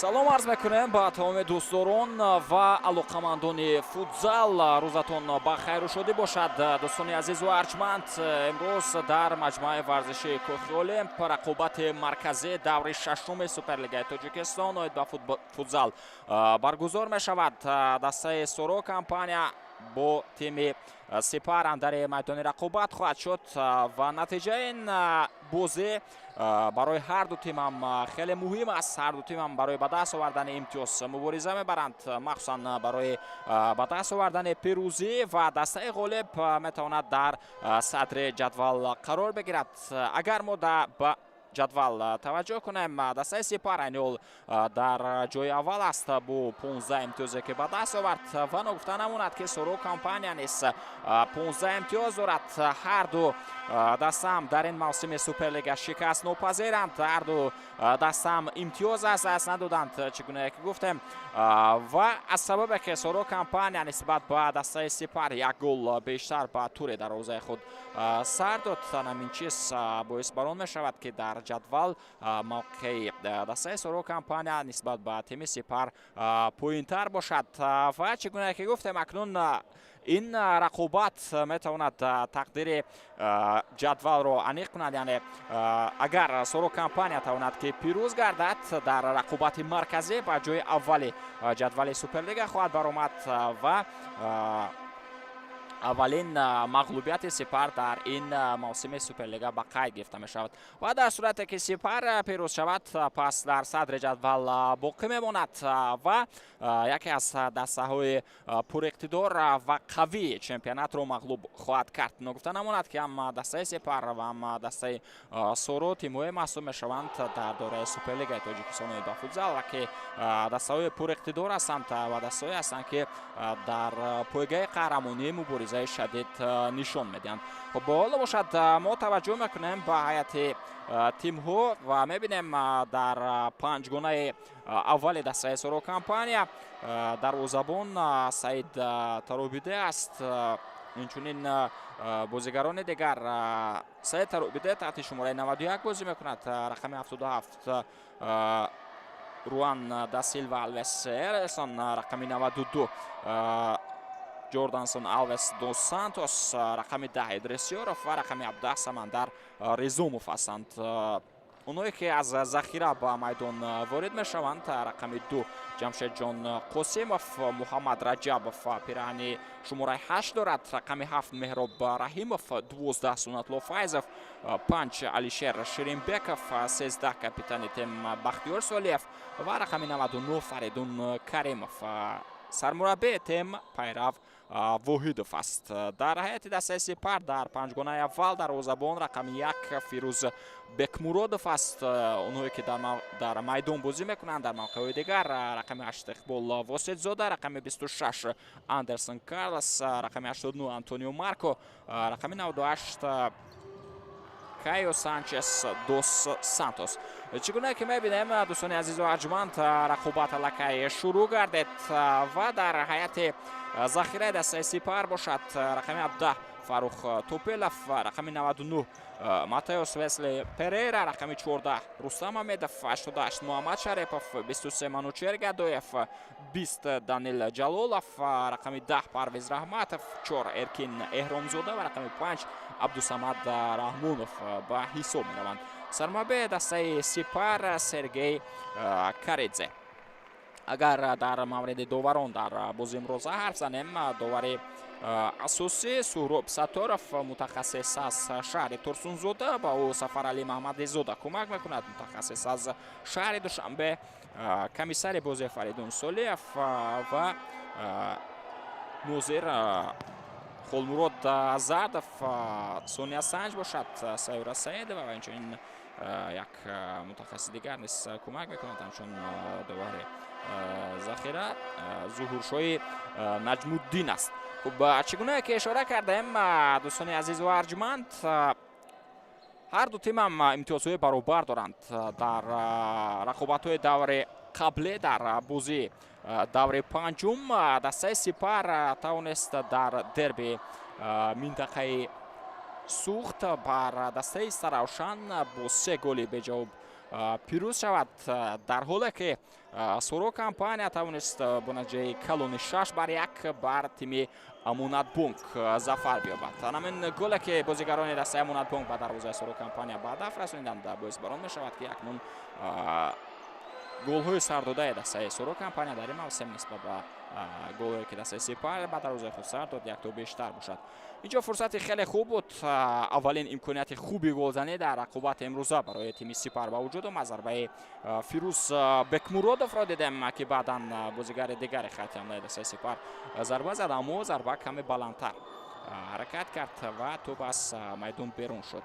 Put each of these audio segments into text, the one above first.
Салом арз мекунем ба тамоми дӯстдорон ва алоқамандони футзал. Рӯзатон ба хайру шодӣ бошад, дӯстони азизу арҷманд. Имрӯз дар маҷмӯаи варзишии Кохи Олимп рақобати марказии даври шашуми Суперлигаи Тоҷикистон оид ба футзал баргузор мешавад. Дастаи Соро Компания бо тими Сипар андари майдони рақобат хоҳад шуд ва натиҷаи ин бозӣ барои ҳарду тимам хеле муҳим аст. Ҳарду тимам барои ба даст овардани имтиёз мубориза мебаранд, махсусан барои ба даст овардани пирӯзӣ, ва дастаи ғолиб метавонад дар садри ҷадвал қарор бигирад. Агар мо ба ҷадвал таваҷҷӯҳ кунем, дастаи Сипар айни ҳол дар ҷои аввал аст бо 15 имтиёзе, ки ба даст овард, ва ногуфта намонад, ки Соро Компания низ 15 имтиёз дорад. Ҳарду дастаам дар ин мавсими Суперлига шикастнопазиранд. Ҳарду дастаам имтиёз аз даст надоданд, чӣ гунае ки гуфтем, ва аз сабабе ки Соро Компания нисбат ба дастаи Сипар як гол бештар ба тури дарвозаи худ сар дод, ҳамин чиз боис бар он мешавад, ки дар ҷадвал мавқеи дастаи Соро Компания нисбат ба тими Сипар поинтар бошад. Ва чӣ гунае ки гуфтем, акнун ин рақобат метавонад тақдири ҷадвалро аниқ кунад. Яъне агар Соро Компания тавонад, ки пирӯз гардад, дар рақобати марказӣ ба ҷои аввали ҷадвали Суперлига хоҳад баромад ва аввалин мағлубияти Сипар дар ин мавсими Суперлига ба қайд гирифта мешавад. Ва дар сурате ки Сипар пирӯз шавад, пас дар садри ҷадвал боқӣ мемонад ва яке аз дастаҳои пуриқтидор ва қавии чемпионатро мағлуб хоҳад кард. Ногуфта намонад, ки ҳам дастаи Сипар ва ҳам дастаи Соро тимҳое маҳсуб мешаванд дар доираи Суперлигаи Тоҷикистон ба футзал, ки дастаҳои пуриқтидор ҳастанд ва дастаҳое ҳастанд, ки дар пойгаи қаҳрамонии муборизаи шадид нишон медиҳанд. Хуб, ҳоло бошад, мо таваҷҷӯҳ мекунем ба ҳайати тимҳо ва мебинем, дар панҷгонаи аввали дастаи Соро Компания дарвозабон Саид Таробиде аст. Инчунин бозигарони дигар: Саид Таробиде таҳти шумораи 91 бозӣ мекунад, рақами 77 Руан да Силва Алвес Эресон, рақами 92 Ҷордансон Алвес дос Сантос, рақами 10 Идрисёров ва рақами 17 Самандар Резумов ҳастанд. Онҳое, ки аз захира ба майдон ворид мешаванд: рақами 2 Ҷамшедҷон Қосимов, Муҳаммад Раҷабов пираҳани шумораи 8 дорад, рақами 7 Меҳроб Раҳимов, 12 Суннатло Файзов, 5 Алишер Ширинбеков, 13 капитани тим Бахтиёр Солиев ва рақами 99 Фаридун Каримов. Сармураббии тим Пайрав Воҳидов аст. Дар ҳайати дастаи Сипар дар панҷгонаи аввал дарвозабон рақами 1 Фирӯз Бекмуродов аст. Онҳое, ки дар майдон бозӣ мекунанд дар мавқеъҳои дигар: рақами 8 Иқбол Воситзода, рақами 26 Андерсон Карлос, рақами 89 Антонио Марко, рақами 98 Кайо Санчес дос Сантос. Чӣ гуна ки мебинем, дӯстони азизу арҷманд, рақобат аллакай шурӯъ гардед ва дар ҳайати захираи дастаи Сипар бошад, рақами 17 Фарух Топелов, рақами 99 Матеос Весли Перейра, рақами 14 Рустам Амедов, 88 Муҳаммад Шарипов, 23 Манучер Гадоев, 20 Данил Ҷалолов, рақами 10 Парвиз Раҳматов, 4 Эркин Эҳромзода ва рақами 5 Абдусамад Раҳмонов ба ҳисоб мераванд. Сармураббии дастаи Сипар Сергей Каридзе. Агар дар мавриди доварон дар бозии имрӯза ҳарф занем, довари асосӣ Суҳроб Сатторов, мутахассис аз шаҳри Турсунзода, ба ӯ Сафаралӣ Маҳмадизода кӯмак мекунад, мутахассис аз шаҳри Душанбе. Комиссари бозӣ Фаридун Солиев ва нозир Холмурод Зардов. Сония Санҷ бошад Сайёра Саидова ва инчунин як мутахассиси дигар низ кӯмак мекунад. Ҳамчун довари захира Зуҳуршоҳи Наҷмуддин аст. Хуб, чӣ гунае ки ишора кардем, дӯстони азизу арҷманд, ҳар ду тимам имтиёзҳои баробар доранд. Дар рақобатҳои даври қаблӣ, дар бозии даври панҷум, дастаи Сипар тавонист дар дерби минтақаи Суғд бар дастаи Саравшан бо се голи беҷавоб пирӯз шавад, дар ҳоле ки Соро Компания тавонист бо натиҷаи калони 6-1 бар тими Амонатбонк зафар биёбад. Ҳамин голе ки бозигарони дастаи Амонатбонк ба дарвозаи Соро Компания ба ҳадаф расониданд, боис бар он мешавад, ки акнун голҳои сардодаи дастаи Соро Компания дар ин мавсим нисбат ба голҳое ки дастаи Сипар ба дарвозаи худ сар дод, якто бештар бошад. Инҷо фурсати хеле хуб буд. Аввалин имконияти хуби голзанӣ дар рақобати имрӯза барои тими Сипар ба вуҷуд омад. Зарбаи Фирӯз Бекмуродовро дидем, ки баъдан бозигари дигари хати ҳамлаи дастаи Сипар зарба зад, аммо зарба каме баландтар ҳаракат кард ва тӯб аз майдон берун шуд.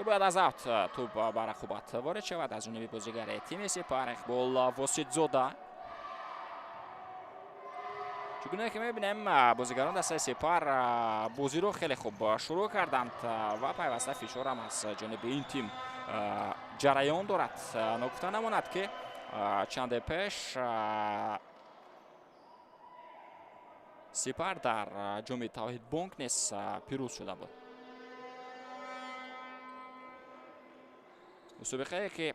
Бояд аз авт тӯб ба рақобат ворид шавад аз ҷониби бозигари тими Сипар Иқбол Воситзода. Чугуне ки мебинем, бозигарон дастаи Сипар бозиро хеле хуб шурӯъ карданд ва пайваста фишорам аз ҷониби ин тим ҷараён дорад. Ногуфта намонад, ки чанде пеш Сипар дар ҷоми Тавҳидбонк низ пирӯз шуда буд. Мусобиқае ки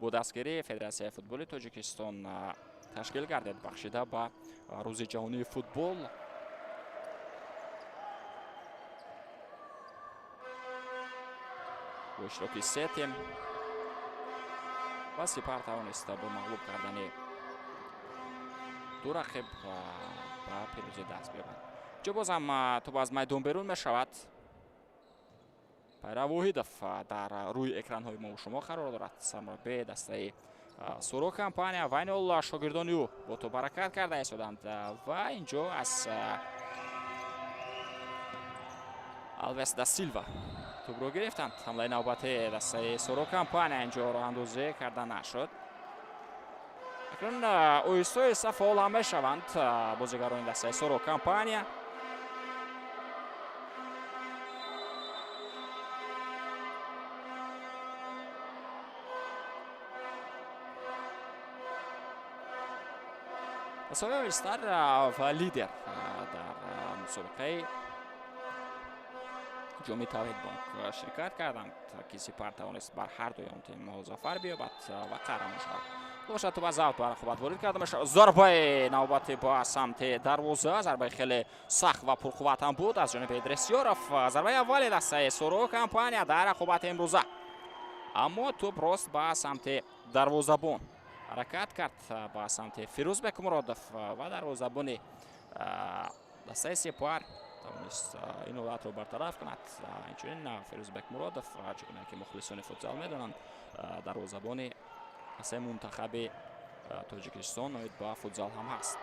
бо дастгирии Федератсияи футболи Тоҷикистон ташкил гардид, бахшида ба Рӯзи ҷаҳонии футбол. Бо иштироки се тим ва Сипар тавонист бо мағлуб кардани ду рақиб ба пирӯзӣ даст биёбад. Ҷо бозам тӯб аз майдон берун мешавад. Пайрав Воҳидов дар рӯи экранҳои мо шумо қарор дорад. Сармураббии дастаи Соро Компания ва инол шогирдони ӯ бо тӯб ҳаракат карда истоданд ва инҷо аз Алвес да Силва тӯбро гирифтанд. Ҳамлаи навбати дастаи Соро Компания инҷо роҳандозӣ карда нашуд. Акнун оҳиста оҳиста фаъол ҳам мешаванд бозигарони дастаи Соро Компания. Соя Стар ва лидер дар мусобиқаи ҷоми Тавҳидбонк ширкат карданд, ки Сипар тавонист бар ҳар дуи он тимҳо зафар биёбад ва қаҳрамон шавад. Бошад, тӯб аз авт ба рақобат ворид карда мешавад. Зарбаи навбати ба самти дарвоза, зарбаи хеле сахт ва пурқувват ҳам буд аз ҷониби Идрис Ёров. Зарбаи аввали дастаи Соро Компания дар рақобати имрӯза, аммо тӯб рост ба самти дарвозабон ҳаракат кард, ба самти Фирӯз Бекмуродов ва дарвозабони дастаи Сипар тавонист ин ҳолатро бартараф кунад. Инчунин Фирӯз Бекмуродов, чугуна ки мухлисони футзал медонанд, дарвозабони дастаи мунтахаби Тоҷикистон оид ба футзал ҳам ҳаст.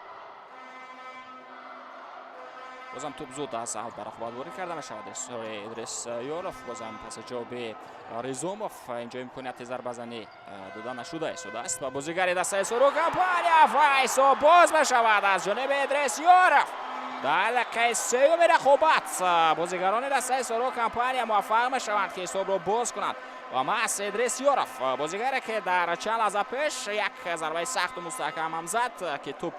Бозам тӯб зуд аз авт ба рақобат ворид карда мешавад. Идрис Ёров бозам паси ҷавоби Ризомов. Инҷо имконияти зарбазанӣ дода нашуда истодааст ва бозигари дастаи Соро Компания ва ҳисоб боз мешавад аз ҷониби Идрис Ёров. Дар дақиқаи сеюми рақобат бозигарони дастаи Соро Компания муваффақ мешаванд, ки ҳисобро боз кунанд ва маҳз Идрис Ёров, бозигаре ки дар чанд лаҳза пеш як зарбаи сахту мустаҳкам ҳам зад, ки тӯб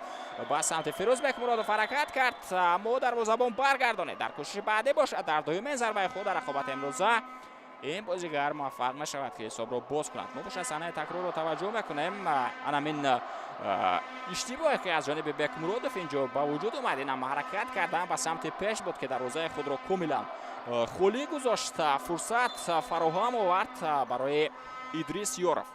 ба самти Фирӯз Бекмуродов ҳаракат кард, аммо дарвозабон баргардонид. Дар кӯшиши баъдӣ бошад, дар дуюмин зарбаи худ дар рақобати имрӯза ин бозигар муваффақ мешавад, ки ҳисобро боз кунад. Мо бошад саҳнаи такрорро таваҷҷӯҳ мекунем. Анамин иштибоҳе ки аз ҷониби Бекмуродов инҷо ба вуҷуд омад, инам ҳаракат кардан ба самти пеш буд, ки дарвозаи худро комилан холӣ гузошт, фурсат фароҳам овард барои Идрис Ёров.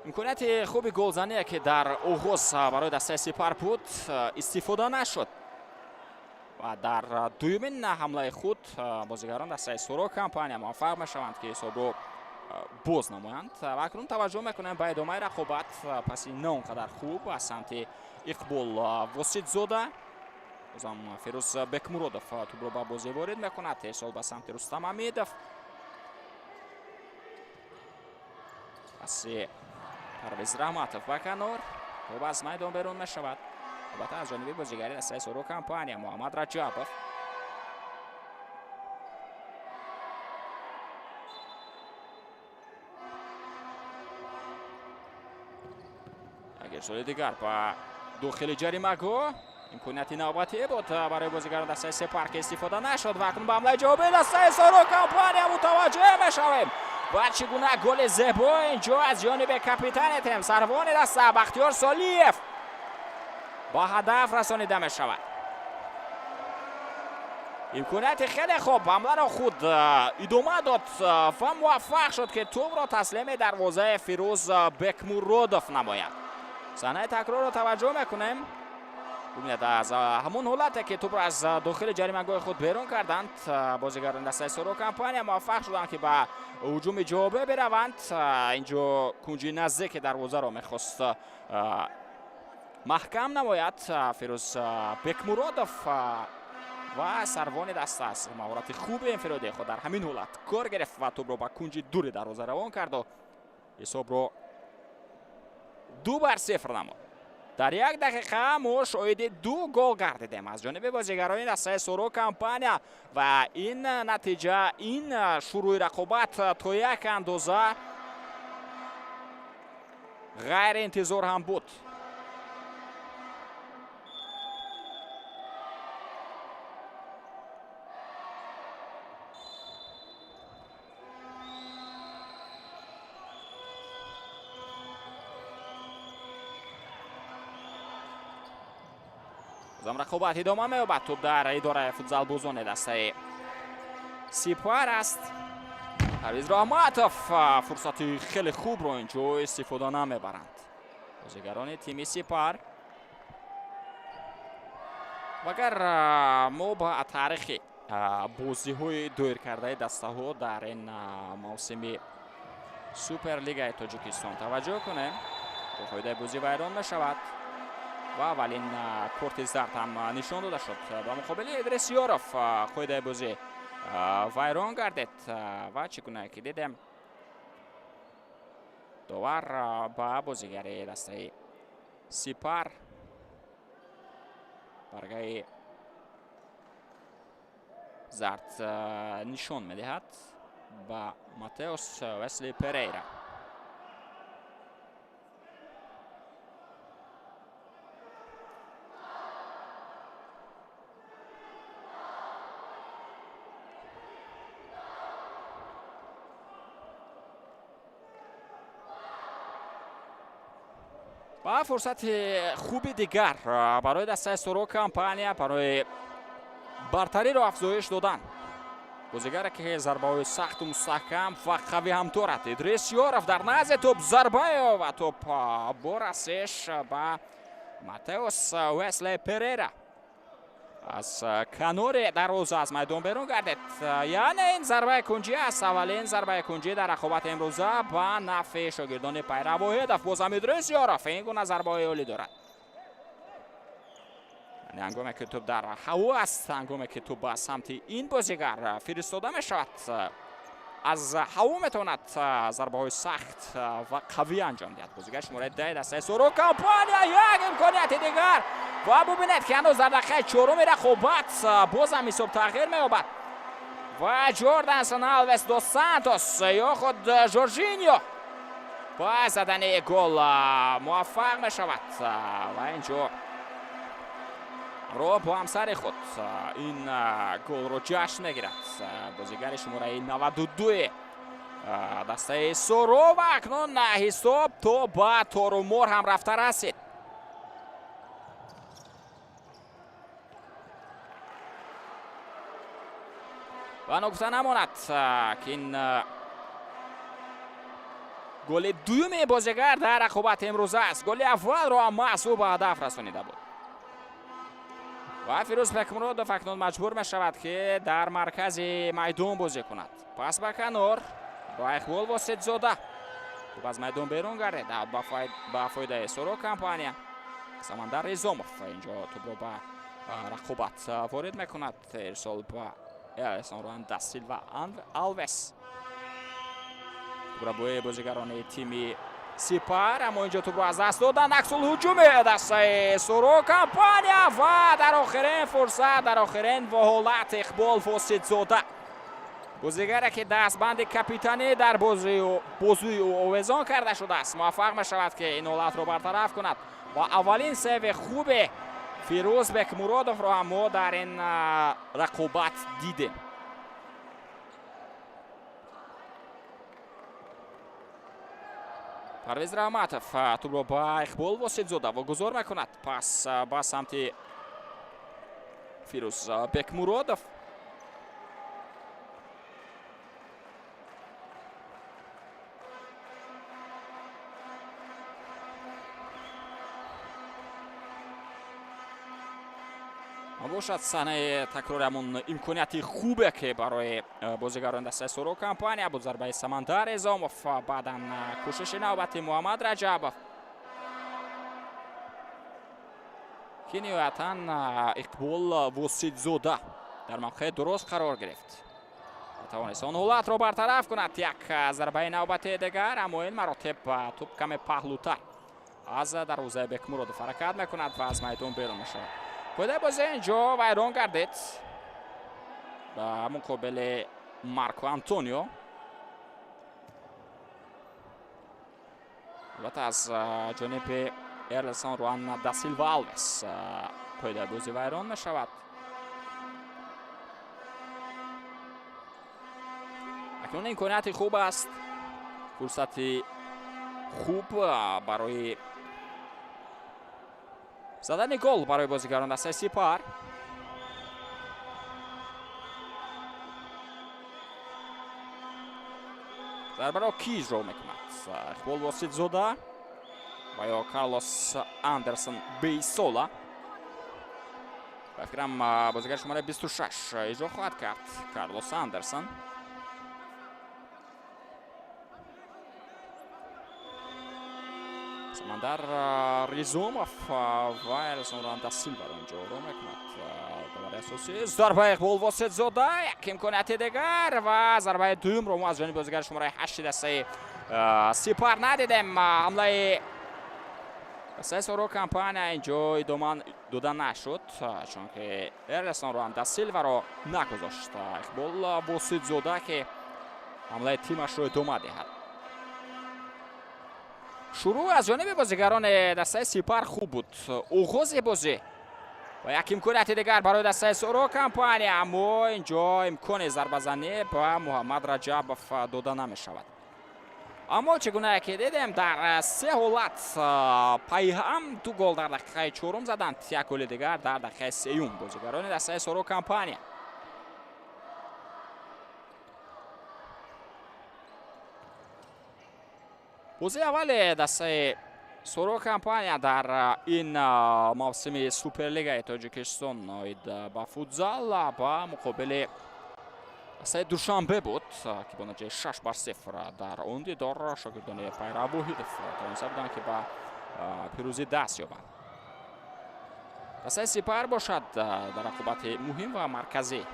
Имконияти хуби голзание ки дар оғоз барои дастаи Сипар буд, истифода нашуд ва дар дуюмин ҳамлаи худ бозигарон дастаи Соро Компания муваффақ мешаванд, ки ҳисобро боз намоянд. Ва акнун таваҷҷӯҳ мекунем ба идомаи рақобат. Паси на он қадар хуб аз самти Иқбол Воситзода. Бозам Фирӯз Бекмуродов тӯбро ба бозӣ ворид мекунад. Ирсол ба самти Рустам Амидов. Паси Парвиз Раҳматов ба канор, тӯб аз майдон берун мешавад. Албатта аз ҷониби бозигари дастаи Соро Компания Муҳаммад Раҷабов. Ирсоли дигар ба дохили ҷаримагоҳ, имконияти навбатӣ буд барои бозигарон дастаи Сепар, ки истифода нашуд. Ва акнун ба ҳамлаи ҷавобии дастаи Соро Компания мутаваҷҷеҳ мешавем. Ва чӣ гуна голи зебо инҷо аз ҷониби капитани тим, сарвони даста Бахтиёр Солиев ба ҳадаф расонида мешавад. Имконияти хеле хуб, ҳамларо худ идома дод ва муваффақ шуд, ки тӯбро таслими дарвозаи Фирӯз Бекмуродов намояд. Саҳнаи такрорро таваҷҷӯҳ мекунем. Бубинед, аз ҳамон ҳолате ки тӯбро аз дохили ҷаримагоҳи худ берун карданд, бозигарони дастаи Соро Компания муваффақ шуданд, ки ба ҳуҷуми ҷавобӣ бираванд. Инҷо кунҷи наздики дарвозаро мехост маҳкам намояд Фирӯз Бекмуродов ва сарвони даста аст. Маҳорати хуби инфиродии худ дар ҳамин ҳолат кор гирифт ва тӯбро ба кунҷи дури дарвоза равон карду ҳисобро 2-0 намуд. Дар як дақиқа мо шоҳиди ду гол гардидем аз ҷониби бозигарони дастаи Соро Компания ва ин натиҷа, ин шурӯи рақобат то як андоза ғайриинтизор ҳам буд. Бозам рақобат идома меёбад. Тӯб дар идораи футзалбозони дастаи Сипар аст. Парвиз Раҳматов, фурсати хеле хубро инҷо истифода намебаранд бозигарони тими Сипар. Агар мо ба таърихи бозиҳои доиркардаи дастаҳо дар ин мавсими Суперлигаи Тоҷикистон таваҷҷӯҳ кунем, қоидаи бозӣ вайрон мешавад ва аввалин корти зард ҳам нишон дода шуд ба муқобили Идрис Ёров. Қоидаи бозӣ вайрон гардид ва чӣ гуна ки дидем, довар ба бозигари дастаи Сипар баргаи зард нишон медиҳад ба Матеус Весли Перейра. Ва фурсати хуби дигар барои дастаи Соро Компания барои бартариро афзоиш додан. Бозигаре ки зарбаҳои сахту мустаҳкам ва қавӣ ҳам дорад, Идрис Ёров дар назди тӯб зарба ва тӯб бо расиш ба Матеус Весле Перера аз канори дарвоза аз майдон берун гардид. Яъне ин зарбаи кунҷӣ аст, аввалин зарбаи кунҷӣ дар рақобати имрӯза ба нафъи шогирдони Пайрав Воҳидов. Бозам Идрис Ёров ин гуна зарбаҳои олӣ дорад. Яъне ҳангоме ки тӯб дар ҳаво аст, ҳангоме ки тӯб ба самти ин бозигар фиристода мешавад, аз ҳаво метавонад зарбаҳои сахт ва қавӣ анҷом диҳад. Бозигари шумораи 10 дастаи Соро Компания, як имконияти дигар ва бубинед, ки ҳанӯз дар дақиқаи чоруми рақобат бозам ҳисоб тағйир меёбад ва Ҷордансон Алвес дос Сантос ё худ Жоржиньо ба задани гол муваффақ мешавад ва инҷо ро бо ҳамсари худ ин голро ҷашн мегирад бозигари шумораи 92 дастаи Соро. Ва акнун ҳисоб то ба торумор ҳам рафта расид. Ва ногуфта намонад, ки ин голи дуюми бозигар дар рақобати имрӯза аст. Голи аввалро ҳам маҳз ӯ ба ҳадаф расонида буд. Ва Фирӯз Бекмуродов акнун маҷбур мешавад, ки дар маркази майдон бозӣ кунад. Пас ба канор ба Иқбол Воситзода, тӯб аз майдон берун гардид ба фоидаи Соро Компания. Самандар Ризомов инҷо тӯбро ба рақобат ворид мекунад. Ирсол ба Элсон да Силва Алвес, тӯбро бозигарони тими Сипар, аммо инҷо тӯбро аз даст доданд. Аксул ҳуҷуми дастаи Соро Компания ва дар охирин фурсат, дар охирин ҳолат Иқбол Воситзода Бозигаре ки дастбанди капитанӣ дар бозуи ӯ овезон карда шудааст, муваффақ мешавад, ки ин ҳолатро бартараф кунад ва аввалин сейви хубе Фирӯз Бекмуродовро ҳам мо дар ин рақобат дидем. Парвиз Раҳматов тӯбро ба Иқбол Воситзода вогузор мекунад. Пас ба самти Фирӯз Бекмуродов. Бошад саҳнаи такрори ҳамон имконияти хубе, ки барои бозигарони дастаи Соро Компания буд. Зарбаи Самандар Эзомов, баъдан кӯшиши навбати Муҳаммад Раҷабов, ки ниҳоятан Иқбол Воситзода дар мавқеи дуруст қарор гирифт, тавонист он ҳолатро бартараф кунад. Як зарбаи навбати дигар, аммо ин маротиб тӯб каме паҳлӯтар аз дарвозаи Бекмуродов ҳаракат мекунад ва аз майдон берун мешавад. Қоидаи бозӣ инҷо вайрон гардид ба муқобили Марко Антонио. Албатта, аз ҷониби Эрлсон Руан да Силва Алвес қоидаи бозӣ вайрон мешавад. Акнун имконияти хуб аст, фурсати хуб барои задани гол барои бозигарон дастаи Сипар. Зарбаро кӣ иҷро мекунад? Иқбол Воситзода ва ё Карлос Андерсон Бейсола? Ба фикрам, бозигари шумораи 26 иҷро хоҳад кард, Карлос Андерсон. Самандар Ризомов ва Элсон да Силваро инҷо оро мекунад. Довари асосӣ, зарбаи Иқбол Воситзода, як имконияти дигар ва зарбаи дуюмро мо аз ҷониби бозигари шумораи 8 дастаи Сипар надидем. Ҳамлаи дастаи Соро Компания инҷо идома дода нашуд, чунки Эрлсон Руан да Силваро нагузошт Иқбол Воситзода, ки ҳамлаи тимашро идома диҳад. Шурӯъ аз ҷониби бозигарони дастаи Сипар хуб буд, оғози бозӣ ва як имконияти дигар барои дастаи Соро Компания, аммо инҷо имкони зарбазанӣ ба Муҳаммад Раҷабов дода намешавад. Аммо чӣ гунае ки дидем, дар се ҳолат пайҳам ду гол дар дақиқаи чорум заданд, як голи дигар дар дақиқаи сеюм бозигарони дастаи Соро Компания. Бозии аввали дастаи Соро Компания дар ин мавсими Суперлигаи Тоҷикистон оид ба футзал ба муқобили дастаи Душанбе буд, ки бо натиҷаи 6-0 дар он дидор шогирдони Пайрав Воҳидов тавониста буданд, ки ба пирӯзӣ даст ёбанд. Дастаи Сипар бошад, дар рақобати муҳим ва марказӣ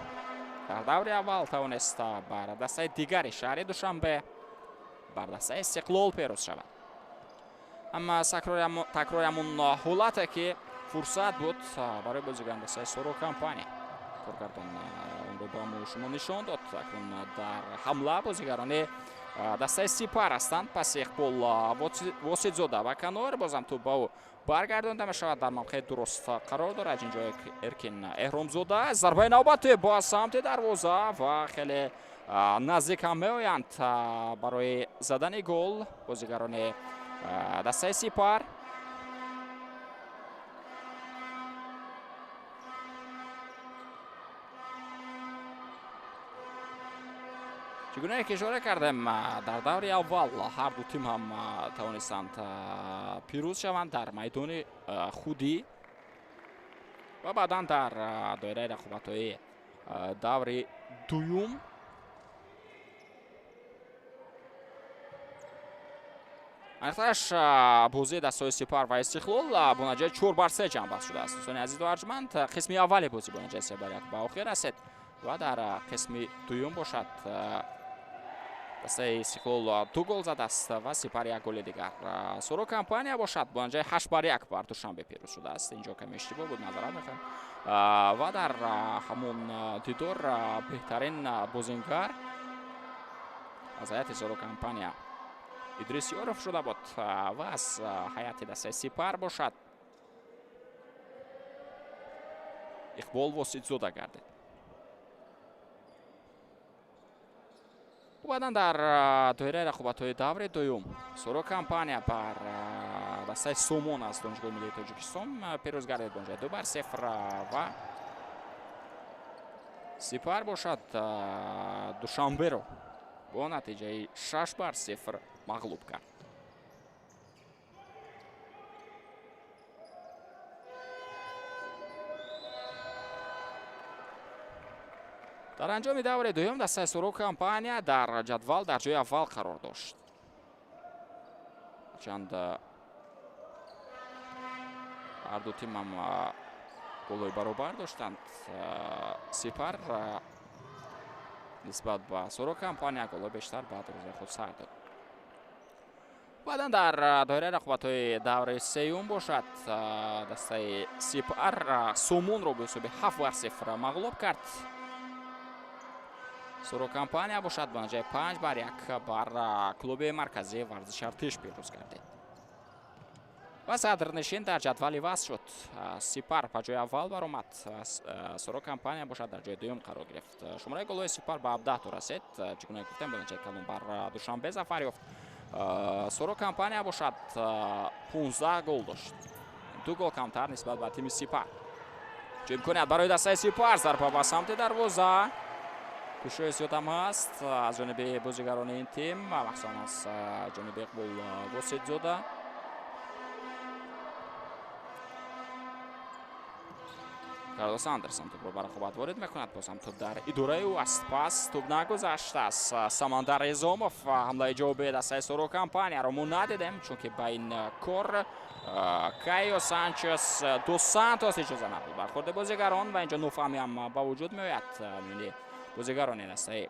дар даври аввал тавонист бар дастаи дигари шаҳри Душанбе, бар дастаи Истиқлол пирӯз шавад. Амма такрори ҳамон ҳолате, ки фурсат буд барои бозигарони дастаи Соро Компания, коргардон онро ба мо шумо нишон дод. Акнун дар ҳамла бозигарони дастаи Сипар ҳастанд. Паси Иқбол Воситзода ба канор, бозам тӯб ба ӯ баргардонда мешавад, дар мавқеи дуруст қарор дорад инҷо Эркин Эҳромзода. Зарбаи навбатӣ ба самти дарвоза ва хеле наздик ҳам меоянд барои задани гол бозигарони дастаи Сипар. Чӣ гунае ки ишора кардем, дар даври аввал ҳар ду тим ҳам тавонистанд пирӯз шаванд дар майдони худӣ ва баъдан дар доираи рақобатҳои даври дуюм аниқтараш бозии дастаҳои Сипар ва Истиқлол бо натиҷаи 4-3 ҷамъбаст шудааст. Дӯстони азизу арҷманд, қисми аввали бозӣ бо натиҷаи 3-1 ба охир расид ва дар қисми дуюм бошад Дастаи Истиқлол 2 гол задааст ва Сипар 1 голи дигар. Соро Компания бошад бо натиҷаи 8-1 бар Душанбе пирӯз шудааст. Инҷо каме иштибоҳ буд, назарат мехоҳем. Ва дар ҳамон дидор беҳтарин бозингар аз ҳайати Соро Компания Идрис Ёров шуда буд ва аз ҳайати дастаи Сипар бошад Иқбол Воситзода гардид. Баъдан дар доираи рақобатҳои даври дуюм Соро Компания бар дастаи Сомон аз Донишгоҳи миллии Тоҷикистон пирӯз гардид бо натиҷаи 2-0 ва Сипар бошад Душанберо бо натиҷаи 6-0 мағлуб кард. Дар анҷоми даври дуюм дастаи Соро Компания дар ҷадвал дар ҷои аввал қарор дошт. Чанд ҳар ду тим ҳам голҳои баробар доштанд. Сипар нисбат ба Соро Компания голҳои бештар ба дарвозаи худ сар дод. Баъдан дар доираи рақобатҳои даври сеюм бошад дастаи Сипар Сомонро бо ҳисоби 7-0 мағлуб кард. Соро Компания бошад бо натиҷаи 5-1 бар клуби марказии варзиши Артиш пирӯз гардид. Ва садрнишин дар ҷадвал иваз шуд. Сипар ба ҷои аввал баромад, Соро Компания бошад дар ҷои дуюм қарор гирифт. Шумораи голҳои Сипар ба 17 то расид. Чӣ гуна гуфтем, бо натиҷаи калон бар Душанбе зафар ёфт. Соро Компания бошад 15 гол дошт. 2 гол камтар нисбат ба тими Сипар. Чӣ имконият барои дастаи Сипар, зарба ба самти дарвоза. Кӯшишҳои зиёд ҳам ҳаст аз ҷониби бозигарони ин тим, махсусан аз ҷониби Иқбол Воситзода. Карлос Андерсон тӯбро ба рақобат ворид мекунад, боз ҳам тӯб дар идораи ӯ аст. Пас тӯб нагузаштааст. Самандар Изомов ҳамлаи ҷавобии дастаи Соро Компанияро мо надидем, чунки ба ин кор Кайо Санчес дос Сантос иҷоза надод бархӯрди бозигарон ва инҷо нофаҳмӣ ҳам ба вуҷуд меояд миёни бозигарони дастаи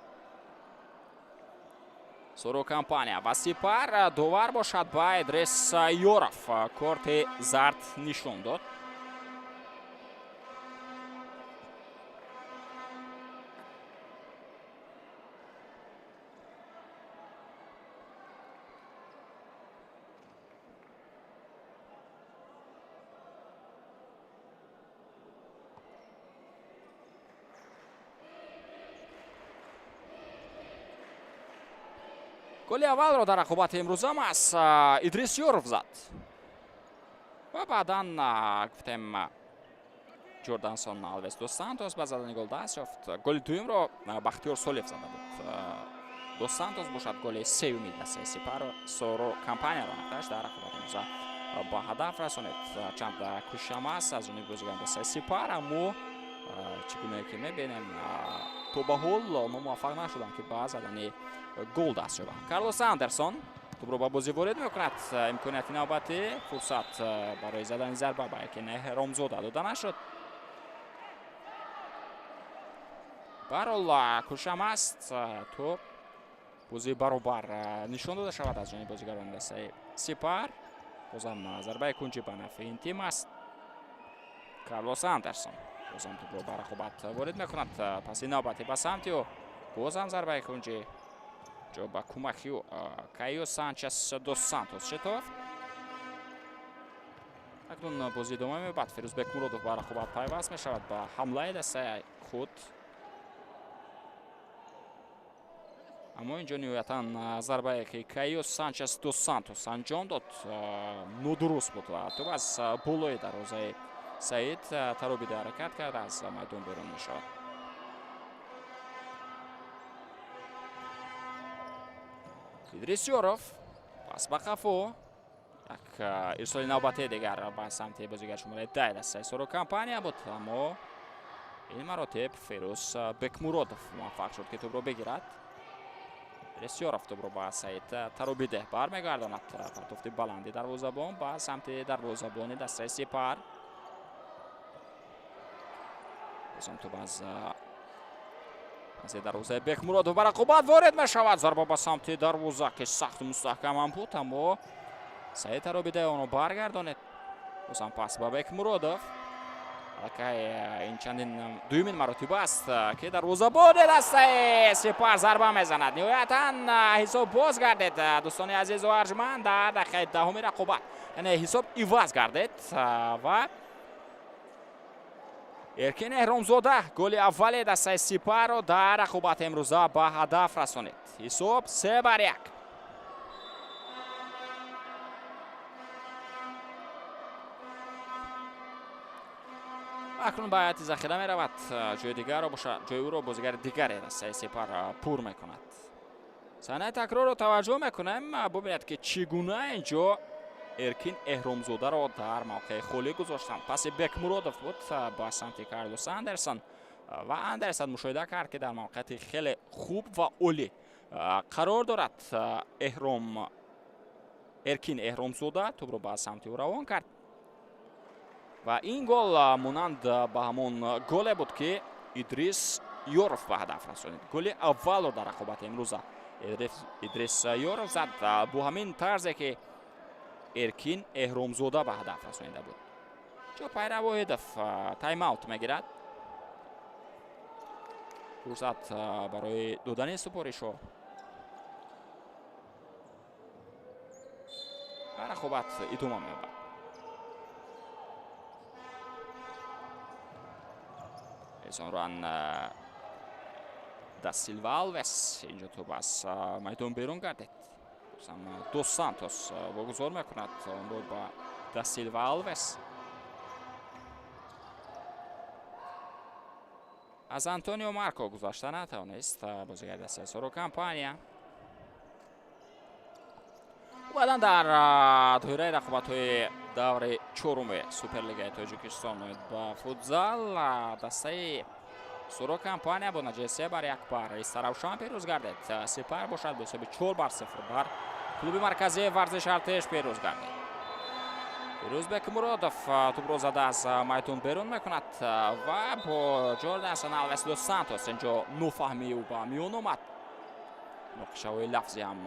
Соро Компания ва Сипар. Довар бошад ба Идрис Ёров корти зард нишон дод. Голи аввалро дар рақобати имрӯзам аз Идрис Ёров зад ва баъдан гуфтем Ҷордансон Алвес дос Сантос ба задани гол даст ёфт. Голи дуюмро Бахтиёр Солев зада буд. Дос Сантос бошад голи сеюми дастаи Сипарро Соро Компанияро нақташ дар рақобати имрӯза ба ҳадаф расонид. Чанд кӯшишам аст аз ҷониби бозигарони дастаи Сипар, аммо чӣ гунае ки мебинем то ба ҳол онҳо муваффақ нашуданд ки ба задани гол даст ёбанд. Карлос Андерсон тӯбро ба бозӣ ворид мекунад. Имконияти навбатӣ, фурсат барои задани зарба ба Эркин Эҳромзода дода нашуд. Баҳрҳол кӯшам аст то бозии баробар нишон дода шавад аз ҷониби бозигарони дастаи Сипар. Бозам зарбаи кунҷӣ ба нафъи ин тим аст. Карлос Андерсон бозам тӯбро ба рақобат ворид мекунад. Паси навбатӣ ба самти ӯ, бозам зарбаи кунҷӣ ҷо ба кӯмаки ӯ Кайо Санчес дос Сантос шитофт. Акнун бозӣ идома меёбад. Фирӯз Бекмуродов ба рақобат пайваст мешавад ба ҳамлаи дастаи худ. Аммо инҷо ниҳоятан зарбае ки Кайо Санчес дос Сантос анҷом дод нодуруст буд ва тӯб аз болои дарвозаи Саид таробида ҳаракат кард, аз майдон берун мешавад. Идрис Ёров пас ба қафо. Як ирсоли навбатии дигар ба самти бозигар шумораи 10 дастаи Соро Компания буд, аммо ин маротиб Фирӯз Бекмуродов муваффақ шуд ки тӯбро бигирад. Идрис Ёров тӯбро ба Саид Таробиде бармегардонад. Партофти баланди дарвозабон ба самти дарвозабони дастаи Сипар. Бозам тӯб аз Дарвозаи Бекмуродов ба рақобат ворид мешавад. Зарба ба самти дарвоза, ки сахту мустаҳкам ҳам буд, аммо Саид Таробидаи онро баргардонед. Бозам пас ба Бекмуродов. Аллакай ин чандин дуюмин маротиба аст, ки дарвозабони дастаи Сипар зарба мезанад. Ниҳоятан ҳисоб боз гардед, дӯстони азизу арҷманд, дар дақиқаи 10-уми рақобат, яъне ҳисоб иваз гардед ва Эркин Эҳромзода голи аввали дастаи Сипарро дар рақобати имрӯза ба ҳадаф расонид. Ҳисоб 3-1. Акнун ба ҳайати захира меравад. Ҷои дигарро боша, ҷои ӯро бозигари дигаре дастаи Сипар пур мекунад. Саҳнаи такрорро таваҷҷӯҳ мекунем. Бубинед, ки чӣ гуна инҷо Эркин Эҳромзодаро дар мавқеи холӣ гузоштанд. Паси Бекмуродов буд ба самти Карлос Андерсон ва Андерсон мушоҳида кард, ки дар мавқеияти хеле хуб ва олӣ қарор дорад Эркин Эҳромзода, тӯбро ба самти ӯ равон кард. Ва ин гол монанд ба ҳамон голе буд, ки Идрис Ёров ба ҳадаф расонид. Голи аввалро дар рақобати имрӯза Идрис Ёров зад бо ҳамин тарзе, ки Эркин Эҳромзода ба ҳадаф расонида буд. Ҷо Пайра Воҳидов тайм-аут мегирад. Фурсат барои додани супоришҳо. Ва рақобат идома меёбад. Эсон да Силва Алвес инҷо тӯб аз майдон берун гардид. Дос Сантос вогузор мекунад онро ба да Силва Алвес. Аз Антонио Марко гузашта натавонист бозигари дастаи Соро Компания. Баъдан дар доираи рақобатҳои даври чоруми Суперлигаи Тоҷикистон оид ба футзал дастаи Соро Компания бо натиҷаи 3-1 бар Истаравшан пирӯз гардид. Сипар бошад бо ҳисоби 4-0 бар клуби марказии варзиши Артеш пирӯз гардид. Фирӯз Бекмуродов тӯбро зада аз майдон берун мекунад ва бо Ҷордансон Алвес дос Сантос инҷо нофаҳмии ӯ ба миён омад. Муноқишаҳои лафзӣ ҳам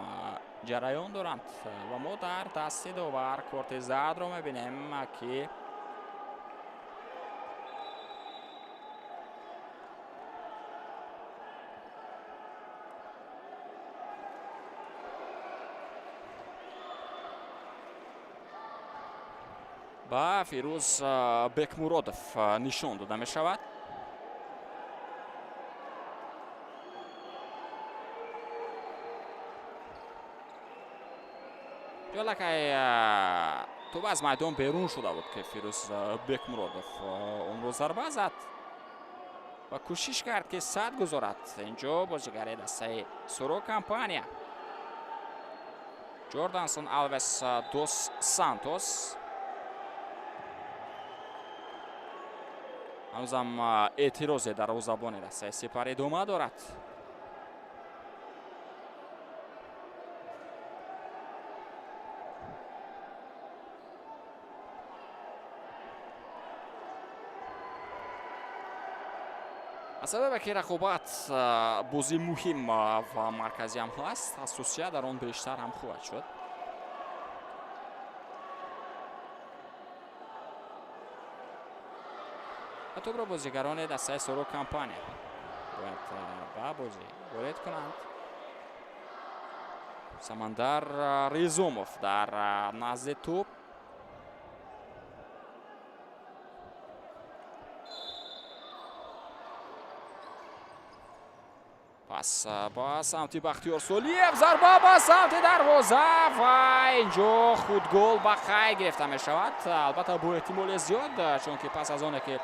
ҷараён доранд ва мо дар дасти довар корти зардро мебинем, ки ба Фирӯз Бекмуродов нишон дода мешавад. Ҷолакай тӯб аз майдон берун шуда буд, ки Фирӯз Бекмуродов онро зарба зад ва кӯшиш кард, ки сад гузорад. Инҷо бозигари дастаи Соро Компания Ҷордансон Алвес дос Сантос. Ҳанӯзам эътирозе дарвозабони дастаи Сипар идома дорад. Аз сабабе ки рақобат бозии муҳим ва марказӣ ҳам ҳаст, ҳассосият дар он бештар ҳам хоҳад шуд. Ва тӯбро бозигарони дастаи Соро Компания бояд ба бозӣ ворид кунанд. Самандар Ризумов дар назди тӯб. Пас ба самти Бахтиёр Солиев, зарба ба самти дарвоза ва инҷо худгол ба қайд гирифта мешавад. Албатта бо эҳтимоли зиёд, чунки пас аз оне ки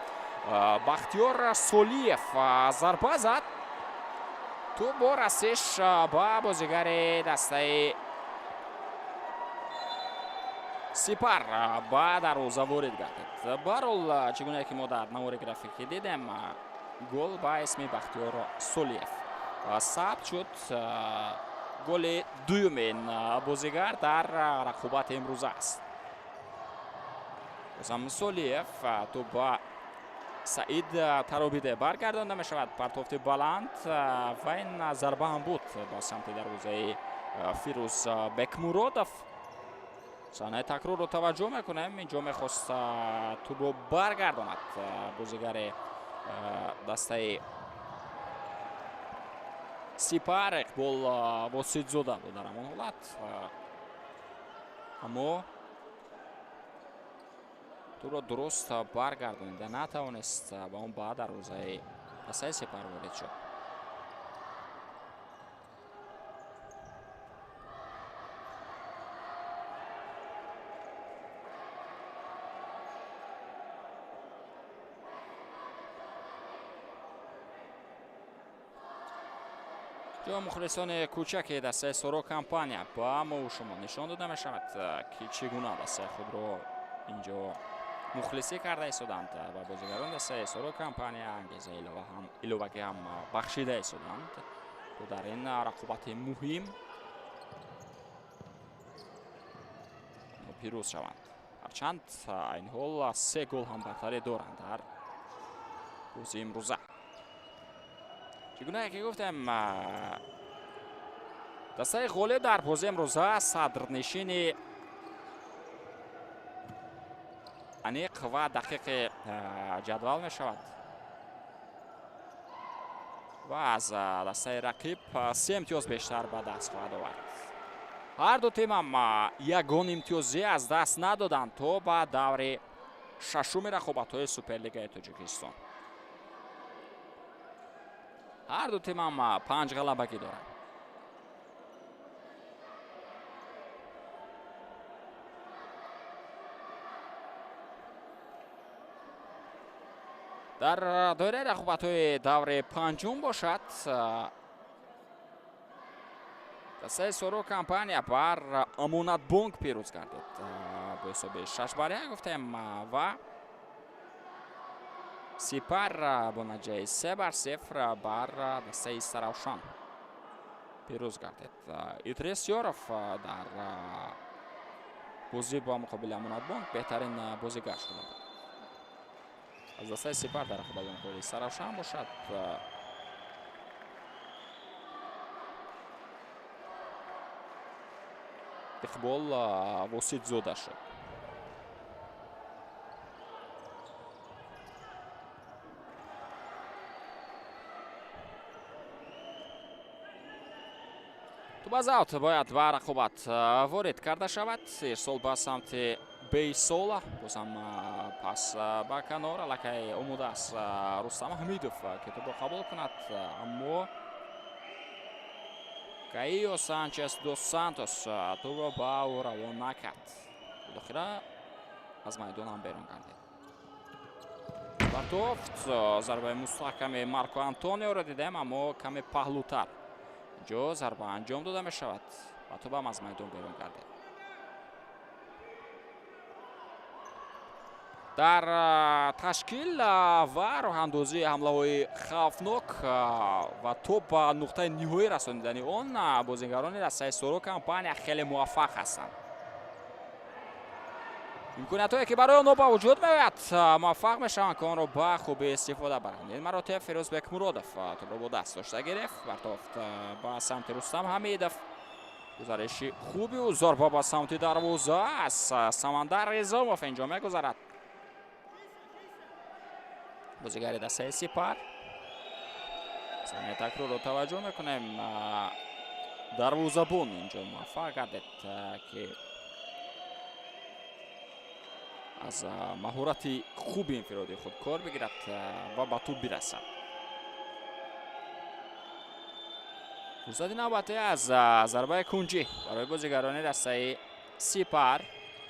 Бахтиёр Солиев зарба зад, тӯб бо расиш ба бозигари дастаи Сипар ба дарвоза ворид гардид. Баҳрҳол, чӣ гунае ки мо дар навори графикӣ дидем, гол ба исми Бахтиёр Солиев сабт шуд. Голи дуюмин бозигар дар рақобати имрӯза аст. Бозам Солиев, тӯб ба Саид Таробиде баргардонда мешавад. Партофти баланд ва ин зарба ҳам буд ба самти дарвозаи Фирӯз Бекмуродов. Саҳнаи такрорро таваҷҷӯҳ мекунем. Инҷо мехост тӯбро баргардонад бозигари дастаи Сипар Иқбол Воситзода буд дар ҳамон ҳолат, аммо тӯбро дуруст баргардонида натавонист ва он ба дарвозаи дастаи Сипар ворид шуд. Ҷо мухлисони кӯчаки дастаи Соро компания ба мову шумо нишон дода мешавад, ки чӣ гуна дастаи худро инҷо мухлисӣ карда истоданд ва бозигарон дастаи Соро компания ангеза иловагӣ ҳам бахшида истоданд, то дар ин рақобати муҳим пирӯз шаванд. Ҳарчанд айни ҳол 3 гол ҳам бартарӣ доранд дар бозии имрӯза. Чӣ гуна ки гуфтем, дастаи ғолиб дар бозии имрӯза садрнишини аниқ ва дақиқи ҷадвал мешавад ва аз дастаи рақиб 3 имтиёз бештар ба даст хоҳад овард. Ҳар ду тимам ягон имтиёзӣ аз даст надоданд то ба даври шашуми рақобатҳои Суперлигаи Тоҷикистон. Ҳар ду тимам 5 ғалабагӣ доранд. Дар доираи рақобатҳои даври панҷум бошад, дастаи Соро компания бар Амонатбонк пирӯз гардид бо ҳисоби 6-1 гуфтем ва Сипар бо натиҷаи 3-0 бар дастаи Саравшан пирӯз гардид. Идрис Ёров дар бозӣ бо муқобили Амонатбонк беҳтарин бозигар шуда буд. Аз дастаи Сипар дар рақобати муқобили Саравшан бошад, Иқбол Воситзода шуд. Туп аз аут бояд ба рақобат ворид карда шавад. Ирсол ба самти Бейсола, бозам пас ба канор. Аллакай омода аст Рустам Ҳамидов, ки тӯбро қабул кунад, аммо Каио Санчес дос Сантос тӯбро ба ӯ равон накард. Билохира аз майдон ҳам берун гардид. Партофт зарбаи мустаҳками Марко Антониоро дидем, аммо каме паҳлӯтар инҷо зарба анҷом дода мешавад ва тӯбам аз майдон берун гардид. Дар ташкил ва роҳандозии ҳамлаҳои хавфнок ва то ба нуқтаи ниҳоӣ расонидани он бозигарони дастаи Соро компания хеле муваффақ ҳастанд. Имкониятҳое ки барои онҳо ба вуҷуд меояд, муваффақ мешаванд, ки онро ба хубӣ истифода баранд. Ин маротиба Фирӯз Бекмуродов тӯбро бо даст дошта гирифт, партофт ба самти Рустам Ҳамидов. Гузариши хуби ӯ, зарба ба самти дарвоза аз Самандар Ризомов инҷо мегузарад. Бозигари дастаи Сипар. Саҳнаи такрорро таваҷҷӯҳ мекунем. Дарвозабон инҷо муваффақ гардид, ки аз маҳорати хуби инфиродии худ кор бигирад ва ба тӯб бирасад. Фурсати навбатӣ аз зарбаи кунҷӣ барои бозигарони дастаи Сипар.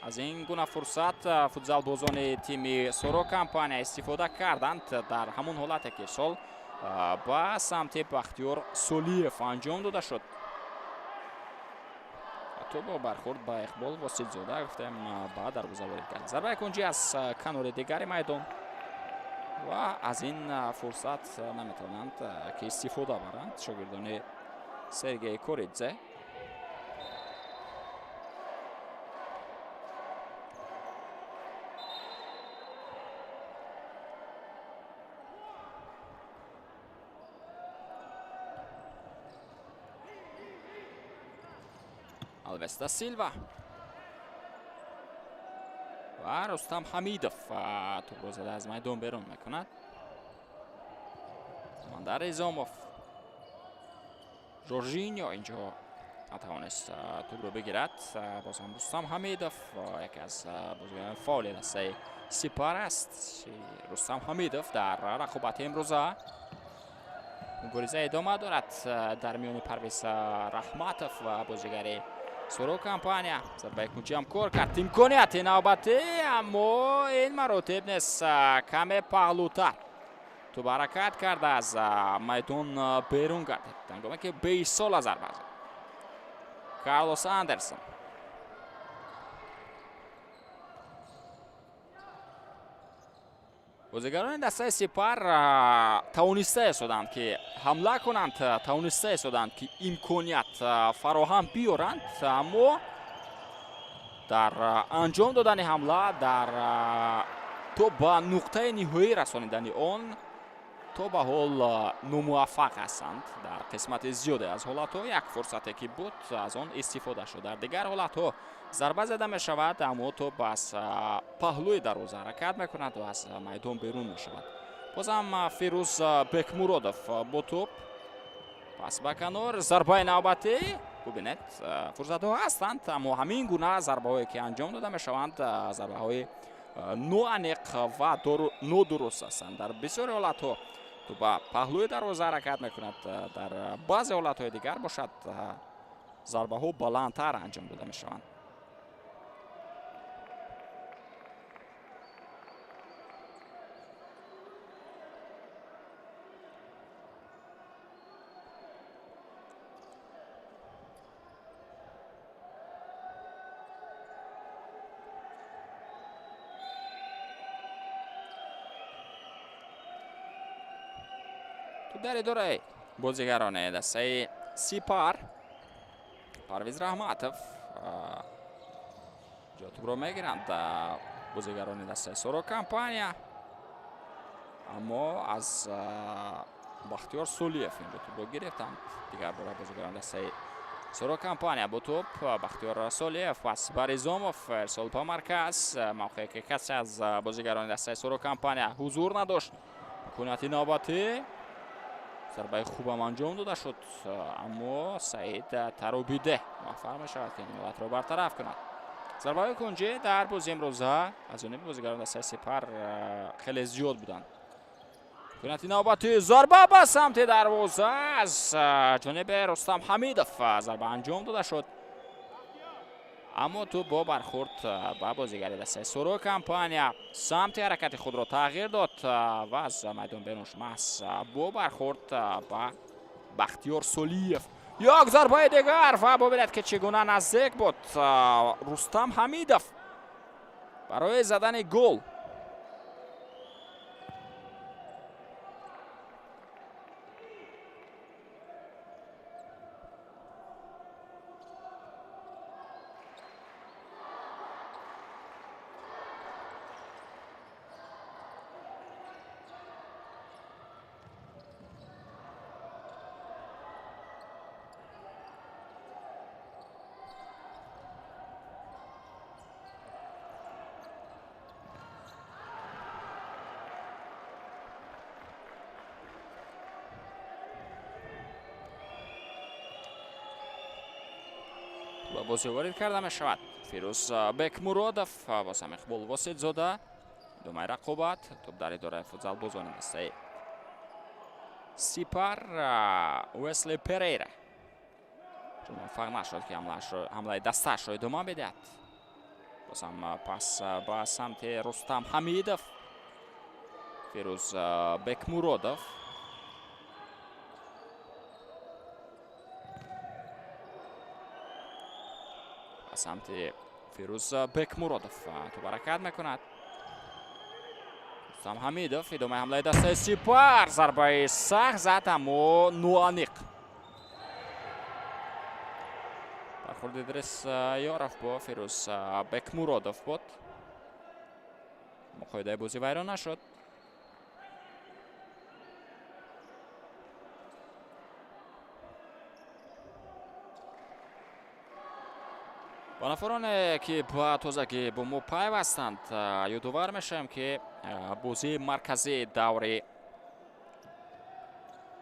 Аз ин гуна фурсат футзалбозони тими Соро компания истифода карданд дар ҳамон ҳолате ки ирсол ба самти Бахтиёр Солиев анҷом дода шуд. Тӯб бархӯрд ба Иқбол Воситзода гуфтем ба дарвоза ворид кард. Зарбаи кунҷӣ аз канори дигари майдон ва аз ин фурсат наметавонанд ки истифода баранд шогирдони Сергей Коридзе. Алвес да Силва ва Рустам Ҳамидов тӯбро зада аз майдон берун мекунад. Самандар Изомов, Жоржиньо инҷо натавонист тӯбро бигирад. Боз ҳам Рустам Ҳамидов, яке аз бозигарони фаъоли дастаи Сипар аст. Рустам Ҳамидов дар рақобати имрӯза мубориза идома дорад дар миёни Парвиз Раҳматов ва бозигари Соро Компания. Зарбаи кунҷӣ ҳам кор кард. Имконияти навбатӣ, аммо ин маротиб нест, каме паҳлӯтар тӯб ҳаракат карда аз майдон берун гардид, ҳангоме ки беисола зарба зад Карлос Андерсон. Бозигарони дастаи Сипар тавониста истоданд, ки ҳамла кунанд, тавониста истоданд, ки имконият фароҳам биёранд, аммо дар анҷом додани ҳамла, дар то ба нуқтаи ниҳоӣ расонидани он то ба ҳол номуваффақ ҳастанд. Дар қисмати зиёде аз ҳолатҳо як фурсате ки буд, аз он истифода шуд. Дар дигар ҳолатҳо зарба зада мешавад, аммо тӯб аз паҳлӯи дарвоза ҳаракат мекунад ва аз майдон берун мешавад. Бозам Фирӯз Бекмуродов бо тӯб, пас ба канор, зарбаи навбатӣ. Бубинед, фурсатҳо ҳастанд, аммо ҳамин гуна зарбаҳое ки анҷом дода мешаванд, зарбаҳои ноаниқ ва нодуруст ҳастанд. Дар бисёри ҳолатҳо тӯб ба паҳлӯи дарвоза ҳаракат мекунад, дар баъзе ҳолатҳои дигар бошад, зарбаҳо баландтар анҷом дода мешаванд. Дар идораи бозигарони дастаи Сипар Парвиз Раҳматов ҷо тӯбро мегиранд бозигарони дастаи Соро Компания, аммо аз Бахтиёр Сулиев инҷо тӯбро гирифтанд. Дигар бора бозигарони дастаи Соро Компания бо тӯб, Бахтиёр Солиев, пас ба Ризомов, ирсол ба марказ, мавқее ки касе аз бозигарони дастаи Соро Компания ҳузур надошт. Имконияти навбатӣ, зарбаи хубам анҷом дода шуд, аммо Саид Таробиде муваффақ мешавад, ки ин ҳолатро бартараф кунад. Зарбаҳои кунҷӣ дар бозии имрӯза аз ҷониби бозигарони дастаи Сипар хеле зиёд буданд. Имконияти навбатӣ, зарба ба самти дарвоза аз ҷониби Рустам Ҳамидов зарба анҷом дода шуд, аммо тӯб бо бархӯрд ба бозигари дастаи Соро Компания самти ҳаракати худро тағйир дод ва аз майдон берун шуд, маҳз бо бархӯрд ба Бахтиёр Солиев. Як зарбаи дигар ва бубинед, ки чӣ гуна наздик буд Рустам Ҳамидов барои задани гол. Ба бозӣ ворид карда мешавад Фирӯз Бекмуродов, боз ҳам Иқбол Воситзода. Идомаи рақобат, тӯб дар идораи футзалбозони дастаи Сипар. Уэсли Перейра чун муваффақ нашуд, ки ҳамлаи дастаашро идома бидиҳад. Боз ҳам пас ба самти Рустам Ҳамидов, Фирӯз Бекмуродов. Ба самти Фирӯз Бекмуродов тӯб ҳаракат мекунад. Рустам Ҳамидов, идомаи ҳамлаи дастаи Сипар, зарбаи сахт зад, аммо ноаниқ. Бархӯрди Идрис Ёров бо Фирӯз Бекмуродов буд. Қоидаи бозӣ вайрон нашуд. Ба нафароне, ки ба тозагӣ бо мо пайвастанд, ёдовар мешавем, ки бозии марказии даври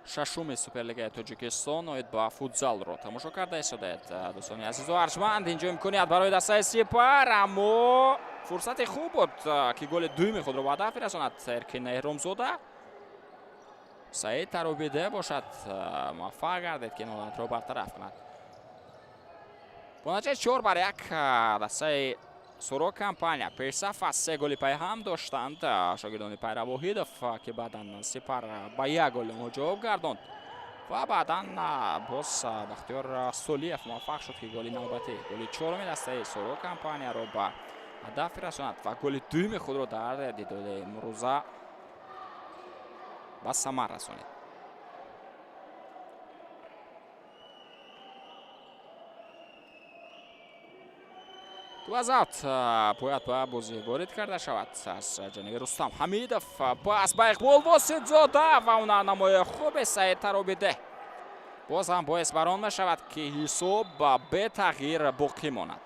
шашуми Суперлигаи Тоҷикистон оид ба футзалро тамошо карда истодаед. Дӯстони азизу арҷманд, инҷо имконият барои дастаи Сипар, аммо фурсати хуб буд, ки голи дуюми худро ба ҳадаф бирасонад Эркин Эҳромзода. Саид Таробиде бошад, муваффақ гардид, ки ин ҳолатро бартараф кунад. Бо натиҷаи 4-1 дастаи Суро Компания пешсаф аз се голи пайҳам доштанд шогирдони Пайра Воҳидов, ки баъдан Сипар ба як голи онҳо ҷавоб гардонд ва баъдан боз Бахтиёр Солиев муваффақ шуд, ки голи навбатӣ, голи чоруми дастаи Суро Компанияро ба ҳадаф бирасонад ва голи дуюми худро дар дидори имрӯза ба самар расонид. Ту аз аут бояд ба бозӣ ворид карда шавад аз ҷониби Рустам Ҳамидов. Пас ба Иқбол Воситзода ва ҳунарнамои хуби Саид Таробиде боз ҳам боис бар он мешавад, ки ҳисоб бетағйир боқӣ монад.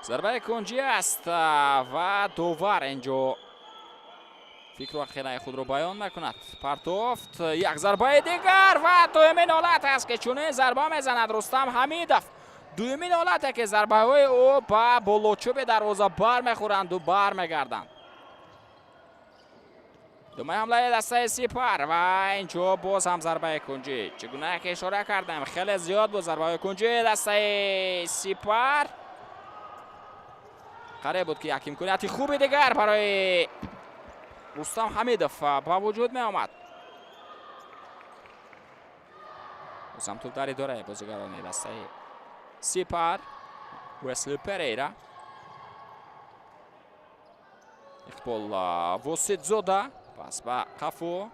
Зарбаи кунҷӣ аст ва довар инҷо фикру ақидаи худро баён мекунад. Партофт, як зарбаи дигар ва дуюмин ҳолат аст, ки чунин зарба мезанад Рустам Ҳамидов. Дуюмин ҳолате, ки зарбаҳои ӯ ба болочӯби дарвоза бармехӯранду бармегарданд. Думаи ҳамлаи дастаи Сипар ва инҷо боз ҳам зарбаи кунҷӣ. Чӣ гуна ки ишора кардем, хеле зиёд буд зарбаҳои кунҷии дастаи Сипар. Қариб буд, ки як имконияти хуби дигар барои Рустам Ҳамидов ба вуҷуд меомад. Бозам туп дар идораи бозигарони дастаи Сипар. Уэсли Перейра, Иқбол Воситзода, пас ба қафо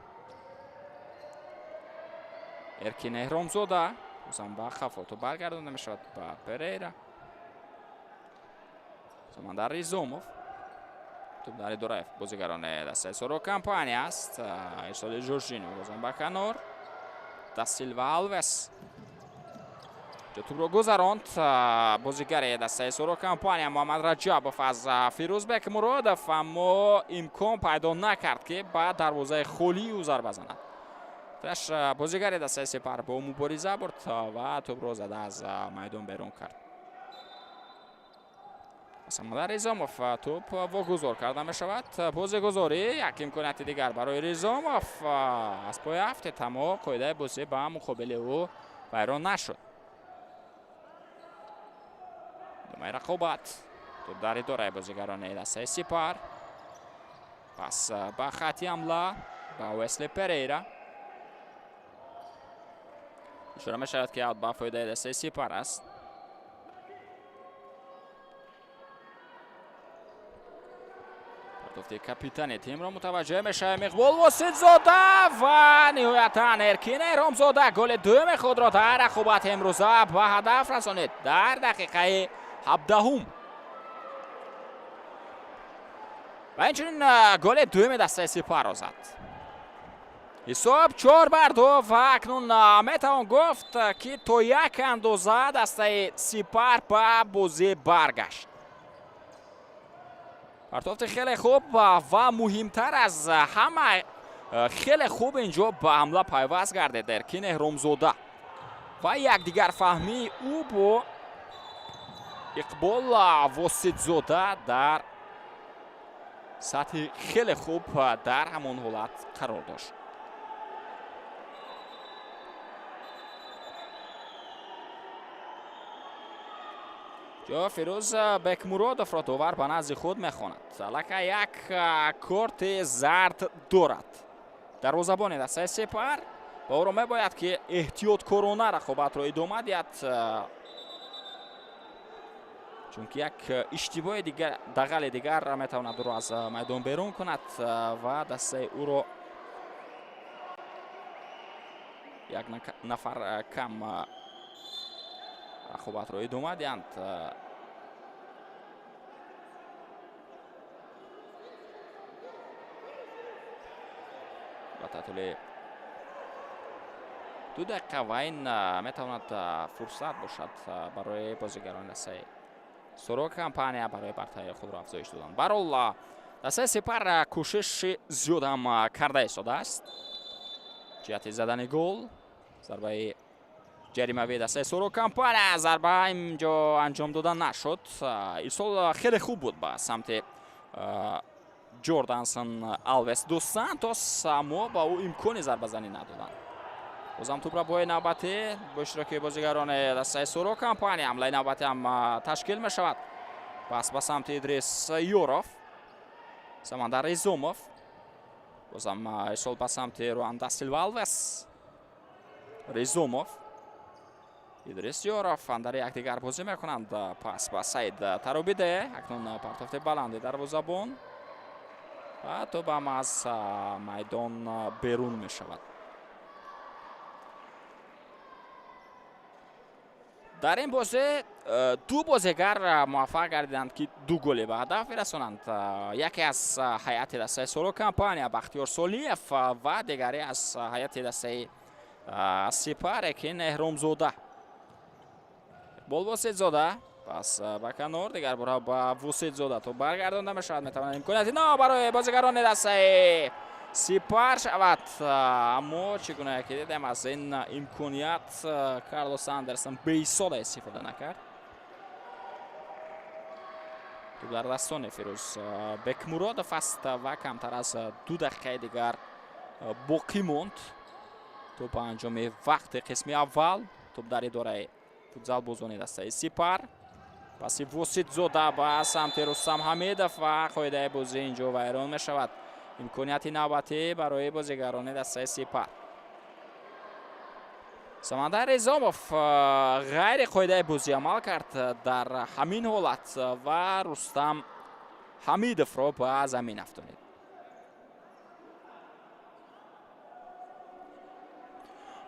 Эркин Эҳромзода, бозам ба қафо туп баргардонда мешавад ба Перейра. Самандар Ризомов, туп дар идораи бозигарони дастаи Соро Компания аст. Ирсоли Жоржино, бозам ба канор да Силва Алвес тупро гузаронд бозигари дастаи Соро Компания Муҳаммад Раҷабов аз Фирӯзбек Муродов, аммо имкон пайдо накард, ки ба дарвозаи холии ӯ зарба занад. Таш бозигари дастаи Сипар бо мубориза бурд ва тупро зада аз майдон берун кард. Самадар Ризомов, туп вогузор карда мешавад. Бозигузорӣ, як имконияти дигар барои Ризомов аз пои афтед, аммо қоидаи бозӣ ба муқобили ӯ вайрон нашуд. Думаи рақобат, туп дар идораи бозигарони дастаи Сипар. Пас ба хати ҳамла ба Уэсли Перейра. Ишора мешавад, ки аут ба фоидаи дастаи Сипар аст. Партофти капитани тимро мутаваҷҷеҳ мешавем, Иқбол Воситзода ва ниҳоятан Эркин Эҳромзода голи дуюми худро дар рақобати имрӯза ба ҳадаф расонид дар дақиқаи 17-ум. Ва инчунин голи дуюми дастаи Сипарро зад. Ҳисоб 4-2 ва акнун метавон гуфт, ки то як андоза дастаи Сипар ба бозӣ баргашт. Партофти хеле хуб ва муҳимтар аз ҳама, хеле хуб инҷо ба ҳамла пайваст гардид Эркин Эҳромзода ва якдигарфаҳмии ӯ бо Иқбол Воситзода дар сатҳи хеле хуб дар ҳамон ҳолат қарор дошт. Ҷо Фирӯз Бекмуродовро довар ба назди худ мехонад. Аллакай як корти зард дорад дарвозабони дастаи Сепар ва ӯро мебояд, ки эҳтиёткорона рақобатро идома диҳад, чунки як иштибоҳи дигар, дағали дигар метавонад ӯро аз майдон берун кунад ва дастаи ӯро як нафар кам рақобатро идома диҳанд. Ба татули 2 дақиқа ва ин метавонад фурсат бошад барои бозигарони дастаи Соро Компания барои бартарии худро афзоиш додан. Барҳол дастаи Сипар кӯшиши зиёд ҳам карда истодааст ҷиҳати задани гол. Зарбаи ҷаримавии дастаи Соро Компания, зарба инҷо анҷом дода нашуд. Ирсол хеле хуб буд ба самти Ҷордансон Алвес дус Сантос, аммо ба ӯ имкони зарбазанӣ надоданд. Бозам тӯпра бои навбатӣ бо иштироки бозигарони дастаи Соро Компания ҳамлаи навбатӣ ҳам ташкил мешавад. Пас ба самти Идрис Ёров, Самандар Изомов, бозам ирсол ба самти Руанда Силва Алвес, Ризомов, Идрис Ёров андари якдигар бозӣ мекунанд. Пас ба Саид Таробиде, акнун партофти баланди дарвозабон ва тӯбам аз майдон берун мешавад. Дар ин бозӣ ду бозигар муваффақ гардиданд, ки 2 голе ба ҳадаф бирасонанд. Яке аз ҳайати дастаи Соро Компания Бахтиёр Солиев ва дигаре аз ҳайати дастаи Сипар Экин Эҳромзода. Иқбол Воситзода пас ба канор, дигар бора ба Воситзода то баргардонда мешавад. Метавонад имконияти нав барои бозигарони дастаи Сипар шавад, аммо чӣ гуна ки дидем, аз ин имконият Карлос Андерсон беистода истифода накард. Тӯб дар дастони Фирӯз Бекмуродов аст ва камтар аз 2 дақиқаи дигар боқӣ монд то ба анҷоми вақти қисми аввал. Тӯб дар идораи футзалбозони дастаи Сипар. Паси Воситзода ба самти Рустам Ҳамидов ва қоидаи бозӣ инҷо вайрон мешавад. Имконияти навбатӣ барои бозигарони дастаи Сипар. Самандар Изомов ғайри қоидаи бозӣ амал кард дар ҳамин ҳолат ва Рустам Ҳамидовро ба замин афтонид.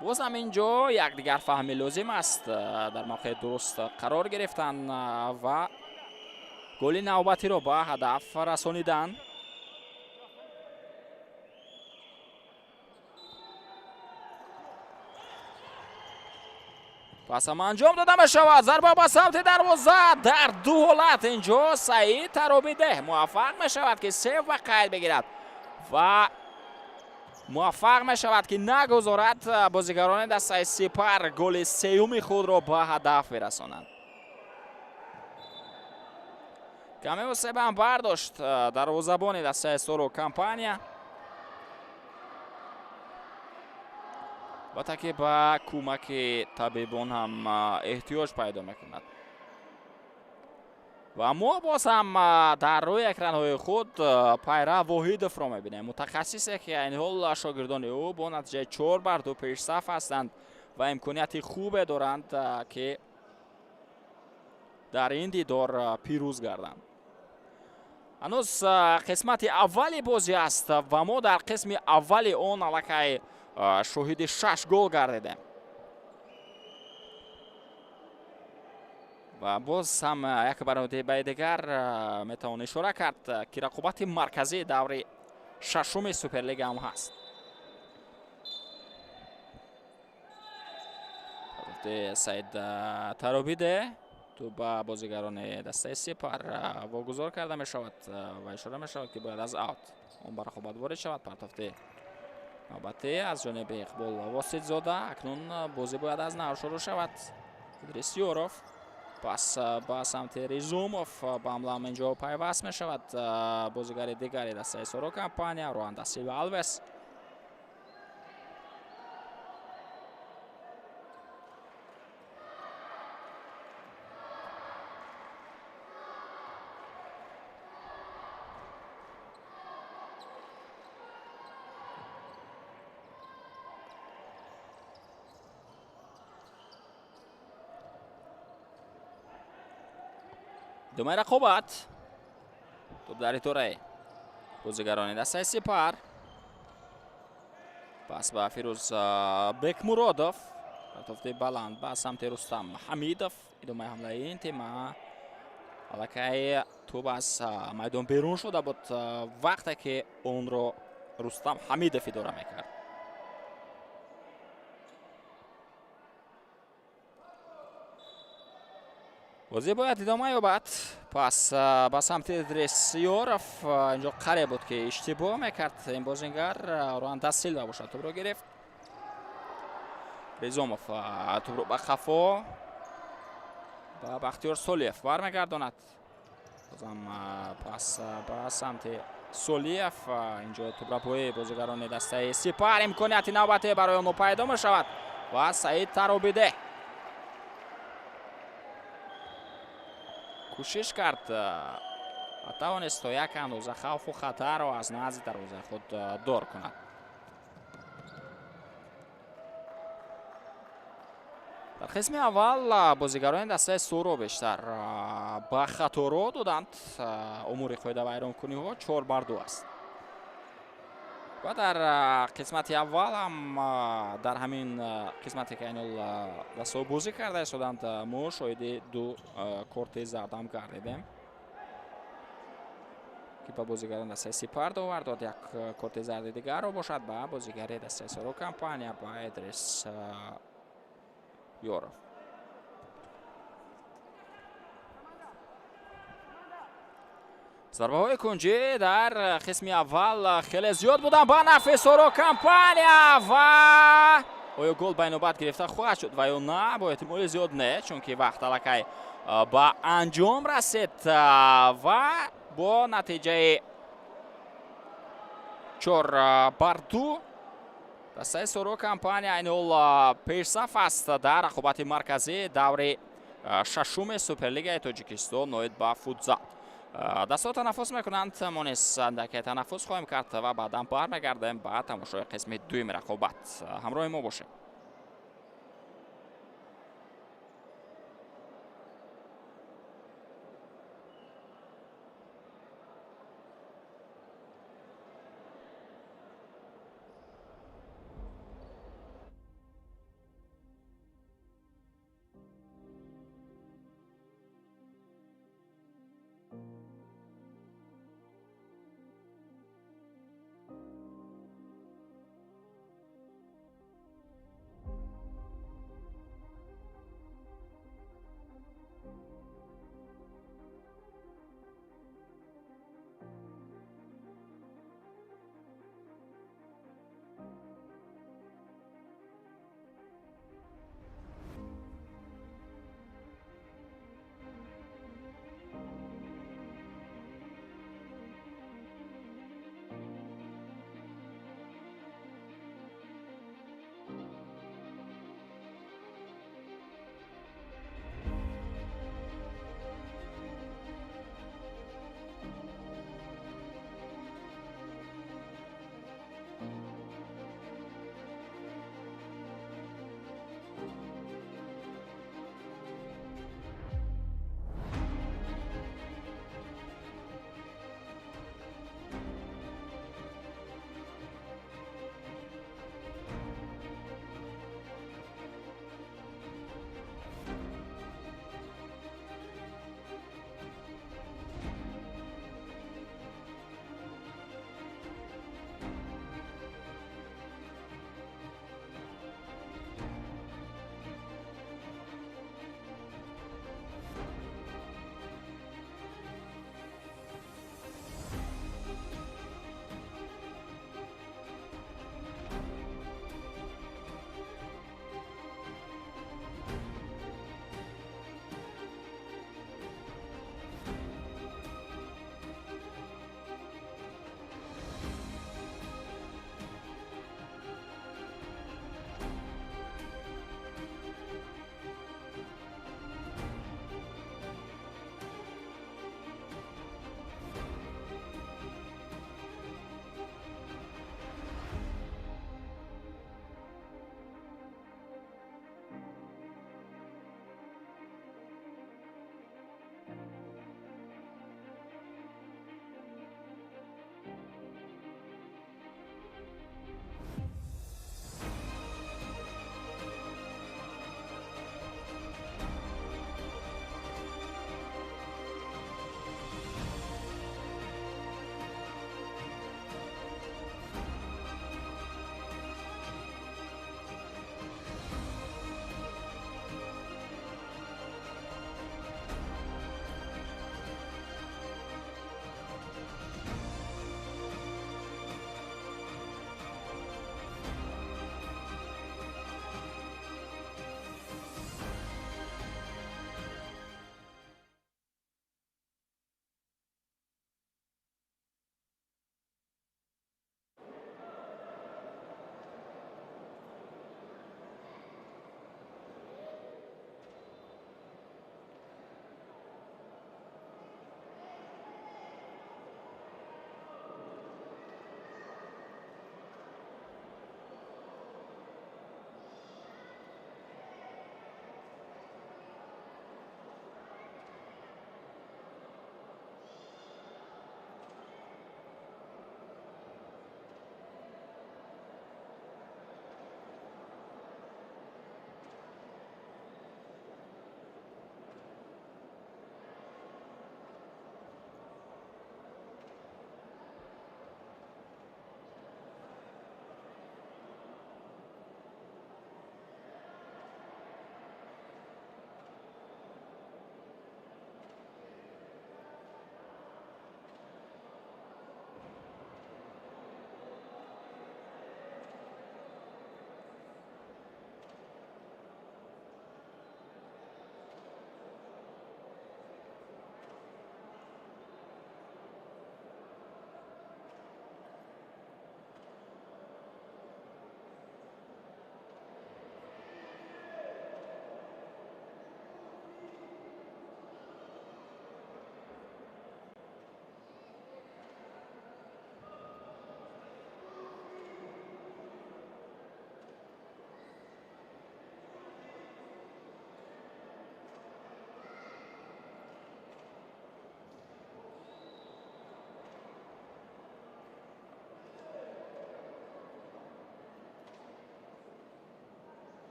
Боз ҳам инҷо якдигар фаҳми лозим аст, дар мавқеи дуруст қарор гирифтан ва голи навбатиро ба ҳадаф расонидан. Пас ҳам анҷом дода мешавад зарба ба самти дарвоза. Дар ду ҳолат инҷо Саид Таробидеҳ муваффақ мешавад, ки 3 ба қайд бигирад ва муваффақ мешавад, ки нагузорад бозигарони дастаи Сипар голи сеюми худро ба ҳадаф бирасонанд. Каме осебам бардошт дарвозабони дастаи Соро Компания ва таки ба кӯмаки табибон ҳам эҳтиёҷ пайдо мекунад. Ва мо боз ҳам дар рӯи экранҳои худ Пайра Воҳидовро мебинем, мутахассисе, ки айни ҳол шогирдони ӯ бо натиҷаи 4-2 пешсаф ҳастанд ва имконияти хубе доранд, ки дар ин дидор пирӯз гарданд. Ҳанӯз қисмати аввали бозӣ аст ва мо дар қисми аввали он аллакай шоҳиди 6 гол гардидем. Ва боз ҳам як барои дигар метавон ишора кард, ки рақобати марказии даври шашуми Суперлига ҳам ҳаст. Саид Таробиде тӯб ба бозигарони дастаи Сипар вогузор карда мешавад ва ишора мешавад, ки бояд аз аут он ба рақобат ворид шавад. Партофти навбатӣ аз ҷониби Иқбол Воситзода. Акнун бозӣ бояд аз нав шурӯъ шавад. Идрис Ёров пас ба самти Ризумов ба ҳамла ҳам инҷо пайваст мешавад бозигари дигари дастаи Соро Компания Руанда Силва Алвес. Думаи рақобат. Тӯб дар итораи бозигарони дастаи Сипар. Пас ба Фирӯз Бекмуродов. Партофти баланд ба самти Рустам Ҳамидов. Идомаи ҳамлаи ин тима. Аллакай тӯб аз майдон берун шуда буд вақте ки онро Рустам Ҳамидов идора мекард. Бозӣ бояд идома ёбад. Пас ба самти Идрис Ёров, инҷо қариб буд, ки иштибоҳ мекард ин бозингар. Руан да Силва бошад, тӯбро гирифт. Ризомов тӯбро ба қафо ба Бахтиёр Солиев бармегардонад. Бозам пас ба самти Солиев. Инҷо тӯбрабои бозигарони дастаи Сипар, имконияти навбатӣ барои онҳо пайдо мешавад ва Саид Таробиде кӯшиш кард ва тавонист то як андоза хавфу хатарро аз назди дарвозаи худ дор кунад. Дар қисми аввал бозигарони дастаи Суро бештар ба хаторо доданд. Умури қоидавайронкуниҳо 4-2 аст. Ва дар қисмати аввал ҳам, дар ҳамин қисмате ки айнол дастаҳо бозӣ карда истоданд, мо шоҳиди ду корти зардам гардидем, ки ба бозигарони дастаи Сипар довар дод. Як корти зарди дигарро бошад ба бозигари дастаи Соро компания, ба Идрис Ёров. Зарбаҳои кунҷӣ дар қисми аввал хеле зиёд буданд ба нафъи Соро компания ва оё гол ба инобат гирифта хоҳад шуд ва ё на? Бо эҳтимоли зиёд не, чунки вақт аллакай ба анҷом расид ва бо натиҷаи 4-2 дастаи Соро компания айни ҳол пешсаф аст дар рақобати марказии даври шашуми Суперлигаи Тоҷикистон оид ба футзал. Дастҳо танаффус мекунанд, мо низ андаке танаффус хоҳем кард ва баъдан бармегардем ба тамошои қисми дуюми рақобат. Ҳамроҳи мо бошед.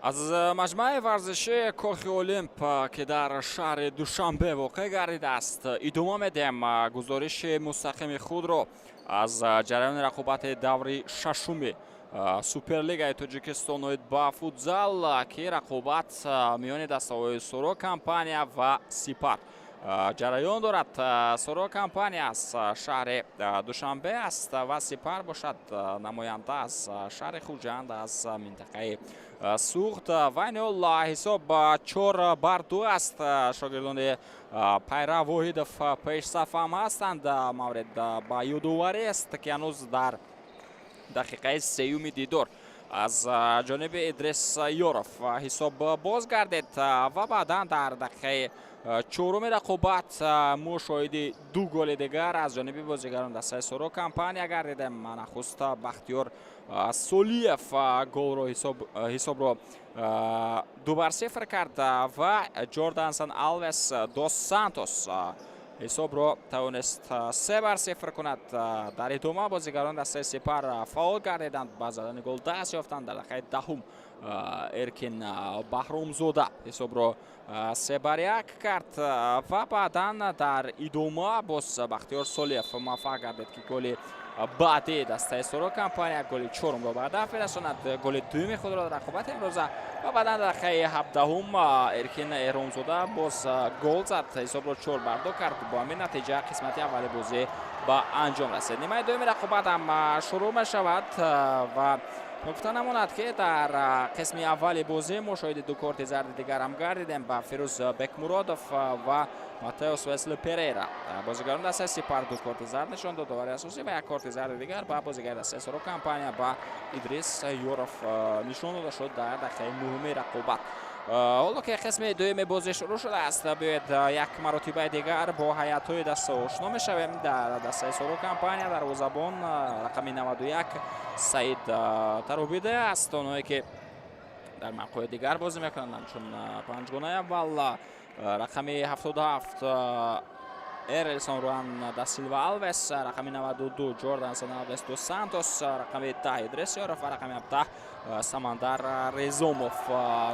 Аз маҷмӯаи варзишии Кохи Олимп, ки дар шаҳри Душанбе воқеъ гардидааст, идома медиҳем гузориши мустақими худро аз ҷараёни рақобати даври шашуми Суперлигаи Тоҷикистон оид ба футзал, ки рақобат миёни дастаҳои Соро Компания ва Сипар ҷараён дорад. Соро Компания аз шаҳри Душанбе аст ва Сипар бошад намоянда аз шаҳри Хуҷанд, аз минтақаи Суғд. Ва ин ҳол ҳисоб 4-2 аст. Шогирдони Пайрав Воҳидов пешсаф ҳам ҳастанд. Маврид ба ёдоварӣ аст, ки ҳанӯз дар дақиқаи сеюми дидор аз ҷониби Идрис Ёров ҳисоб боз гардид ва баъдан дар дақиқаи чоруми рақобат мо шоҳиди ду голи дигар аз ҷониби бозигарон дастаи Соро Компания гардидем. Нахуст Бахтиёр Солиев голро ҳисобро 2-0 кард ва Ҷордансон Алвес дос Сантос ҳисобро тавонист 3-0 кунад. Дар идома бозигарон дастаи Сипар фаъол гардиданд, ба задани гол даст ёфтанд. Дар дақиқаи даҳум Эркин Баҳромзода ҳисобро 3-1 кард ва баъдан дар идома боз Бахтиёр Солиев муваффақ гардид, ки голи баъди дастаи Соро Компания, голи чорумро ба ҳадаф мерасонад, голи дуюми худро дар рақобати имрӯза. Ва баъдан дар дақиқаи ҳабдаҳум Эркин Эҳромзода боз гол зад, ҳисобро 4-2 кард. Бо ҳамин натиҷа қисмати аввали бозӣ ба анҷом расид. Нимаи дуюми рақобат ҳам шурӯъ мешавад ва нукта намонад, ки дар қисми аввали бозӣ мо шоҳиди ду корти зарди дигар ҳам гардидем ба Фирӯз Бекмуродов ва Матеос Весли Перейра. Бозигарони дастаи Сипар ду корти зард нишон дод довари асосӣ ва як корти зарди дигар ба бозигари дастаи Соро Компания, ба Идрис Ёров нишон дода шуд дар дақиқаи нуҳуми рақобат. Ҳоло ки қисми дуюми бозӣ шурӯъ шудааст, биёед як маротибаи дигар бо ҳайатҳои даста ошно мешавем. Дар дастаи Соро Компания дарвозабон рақами 91 Саид Таробида аст. Онҳое ки дар мавқеи дигар бозӣ мекунанд, ҳамчун панҷгонаи аввал, рақами 77 Эрлсон Руан да Силва Алвес, рақами 92 Ҷордансон Алвес дос Сантос, рақами 10 Идрис Ёров ва рақами 17 Самандар Резомов.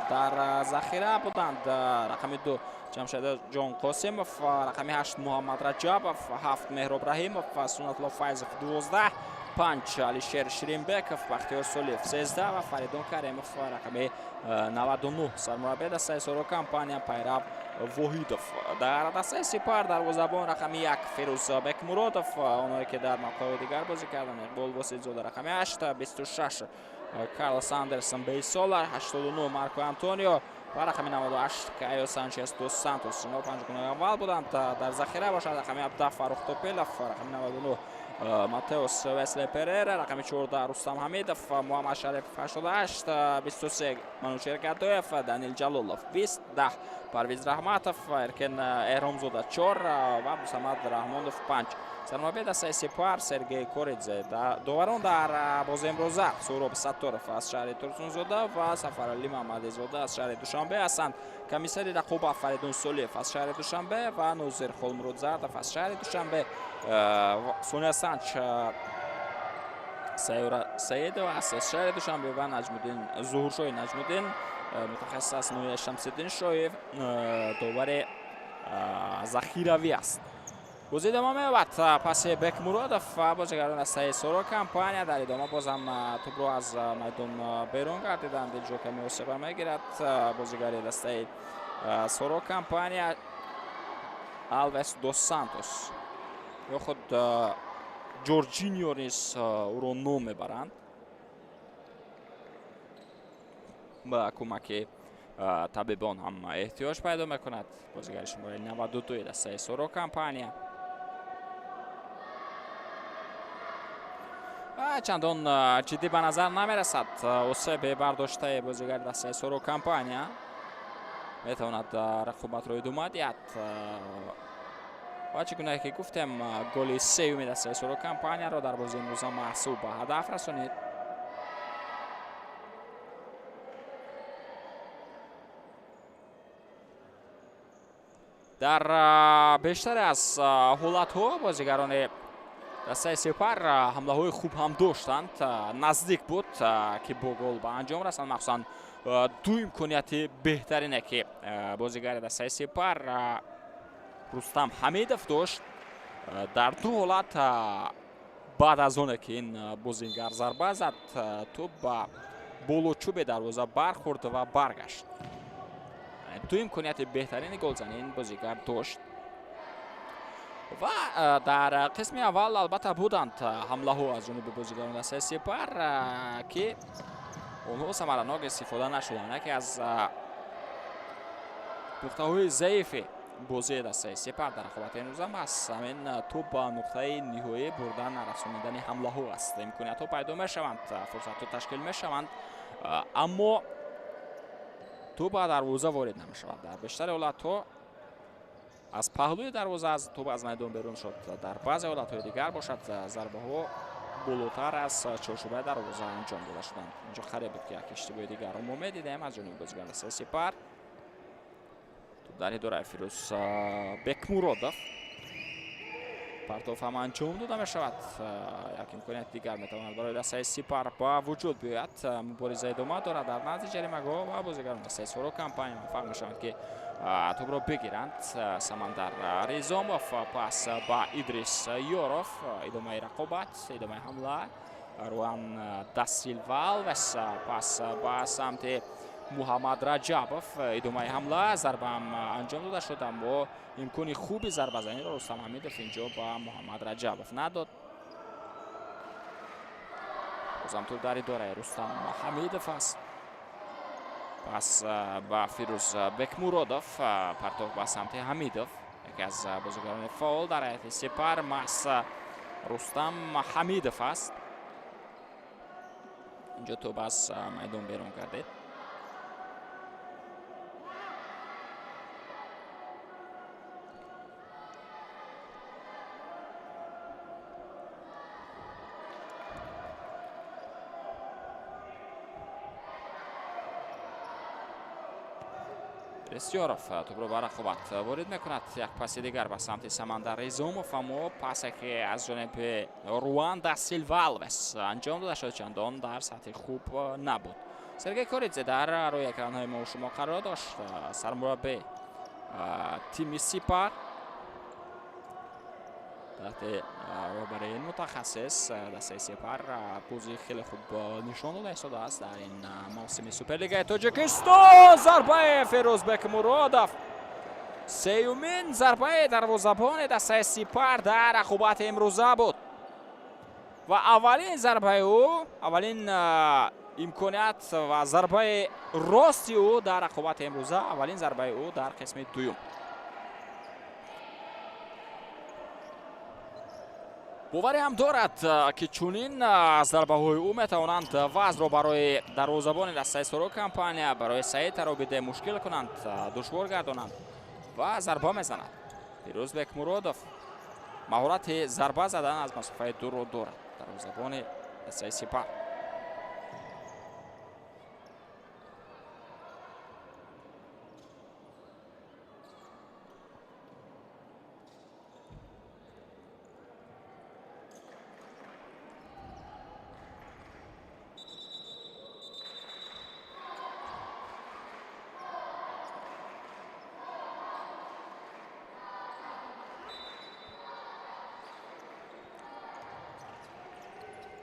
Дар захира буданд рақами 2 Ҷамшедҷон Қосимов, рақами 8 Муҳаммад Раҷабов, 7 Меҳроб Раҳимов, Сунатулло Файзов 12. 5 Алишер Ширинбеков, Бахтиёр Солиев 13 ва Фаридун Каримов рақами 99. Сармураббии дастаи Соро Компания Пайрав Воҳидов. Дар дастаи Сипар дарвозабон рақами 1 Фирӯз Бекмуродов, онҳое ки дар мавқеъҳои дигар бозӣ карданд Иқбол Воситзода рақами 8, 26 Карлос Андерсон Бейсолар, 89 Марко Антонио ва рақами 98 Кайо Санчес дос Сантос. Инҳо панҷгунаи аввал буданд. Дар захира бошад рақами 17 Фаррух Топилов, рақами 99 Матеос Весле Перера, рақами 14 Рустам Ҳамидов, Муҳаммад Шарипов 88, 23 Манучер Гадоев, Данил Ҷалолов 20, 10 Парвиз Раҳматов, Эркен Эҳромзода 4 ва Абдусамад Раҳмонов 5. Сармураббии дастаи Сипар Сергей Коридзе. Доварон дар бозии имрӯза Суҳроб Сатторов аз шаҳри Турсунзода ва Сафаралӣ Маҳмадизода аз шаҳри Душанбе ҳастанд. Комиссари рақобат Фаридун Солиев аз шаҳри Душанбе ва Нозир Холмуродзардов аз шаҳри Душанбе. Соня Санч Сайёра Саидова аз шаҳри Душанбе ва Наҷмуддин Зуҳуршоҳи Наҷмуддин мутахассис аз ноҳияи Шамсиддин Шоев довари захиравӣ аст. Бозӣ идома меёбад. Паси Бекмуродов ва бозигарони дастаи Соро Компания дар идома бозам тӯбро аз майдон берун гардиданд. Инҷо каме осеба мегирад бозигари дастаи Соро Компания Алвес дос Сантос ё худ Ҷорҷинио низ ӯро ном мебаранд. Ба кӯмаки табибон ҳам эҳтиёҷ пайдо мекунад бозигари шумораи 92 дастаи Соро Компания. Чандон ҷиддӣ ба назар намерасад осебе бардоштаи бозигари дастаи Соро Компания. Метавонад рақобатро идома диҳад ва чӣ гунае ки гуфтем голи сеюми дастаи Соро Компанияро дар бозии имрӯза маҳсуб ба ҳадаф расонид. Дар бештаре аз ҳолатҳо бозигарони дастаи Сипар ҳамлаҳои хуб ҳам доштанд. Наздик буд ки бо гол ба анҷом расанд. Махсусан ду имконияти беҳтарине ки бозигари дастаи Сипар Рустам Ҳамидов дошт. Дар ду ҳолат баъд аз оне ки ин бозингар зарба зад, тӯб ба болочӯби дарвоза бархӯрд ва баргашт. Ду имконияти беҳтарини голзанӣ ин бозигар дошт. Ва дар қисми аввал албатта буданд ҳамлаҳо аз ҷониби бозигарони дастаи Сипар ки онҳо самаранок истифода нашуданд. Яке аз нуқтаҳои заифи бозии дастаи Сипар дар рақобати имрӯза маҳз ҳамин тӯб ба нуқтаи ниҳоӣ бурдан нарасонидани ҳамлаҳо аст. Имкониятҳо пайдо мешаванд, фурсатҳо ташкил мешаванд, аммо тӯб ба дарвоза ворид намешавад. Дар бештари ҳолатҳо аз паҳлӯи дарвоза аз тӯб аз майдон берун шуд. Дар баъзе ҳолатҳои дигар бошад зарбаҳо болотар аз чорчӯбаи дарвоза анҷом дода шуданд. Инҷо қариб буд ки як иштибоҳи дигарро мо медидем аз ҷониби бозигари дастаи Сипар. Тӯб дар идораи Фирӯз Бекмуродов. Партоф ҳам анҷом дода мешавад. Як имконияти дигар метавонад барои дастаи Сипар ба вуҷуд биёяд. Мубориза идома дорад дар назди ҷаримагоҳ ва бозигарони дастаи Соро Компания муваффақ мешаванд ки тӯбро бигиранд. Самандар Ризомов пас ба Идрис Ёров. Идомаи рақобат, идомаи ҳамла. Руан да Силва Алвес пас ба самти Муҳаммад Раҷабов. Идомаи ҳамла, зарбаам анҷом дода шуд, аммо имкони хуби зарбазаниро Рустам Ҳамидов инҷо ба Муҳаммад Раҷабов надод. Бозам тӯб дар идораи Рустам Ҳамидов аст. Пас ба Фирӯз Бекмуродов, партов ба самти Ҳамидов, яке аз бозигарони фаъол дар ҳайати Сипар маҳз Рустам Ҳамидов аст. Инҷо тӯб аз майдон берун гардид. Ресёров тӯбро ба рақобат ворид мекунад. Як паси дигар ба самти Самандар Ризомов, аммо пасе ки аз ҷониби Руан да Силва Алвес анҷом дода шуд, чандон дар сатҳи хуб набуд. Сергей Коридзе дар рӯи экранҳои мо шумо қарор дошт. Сармураббии тими Сипар Таҳти роҳбарии ин мутахассис дастаи Сепар бозии хеле хуб нишон дода истодааст дар ин мавсими Суперлигаи Тоҷикистон. Зарбаи Фирӯз Бекмуродов, сеюмин зарбаи дарвозабони дастаи Сипар дар рақобати имрӯза буд ва аввалин зарбаи ӯ, аввалин имконият ва зарбаи рости ӯ дар рақобати имрӯза, аввалин зарбаи ӯ дар қисми дуюм. Боварӣ ҳам дорад, ки чунин зарбаҳои ӯ метавонанд вазъро барои дарвозабони дастаи Соро компания, барои Саид Таробиде мушкил кунанд, душвор гардонанд ва зарба мезанад. Фирӯз Бекмуродов маҳорати зарба задан аз масофаи дурро дорад, дарвозабони дастаи Сипар.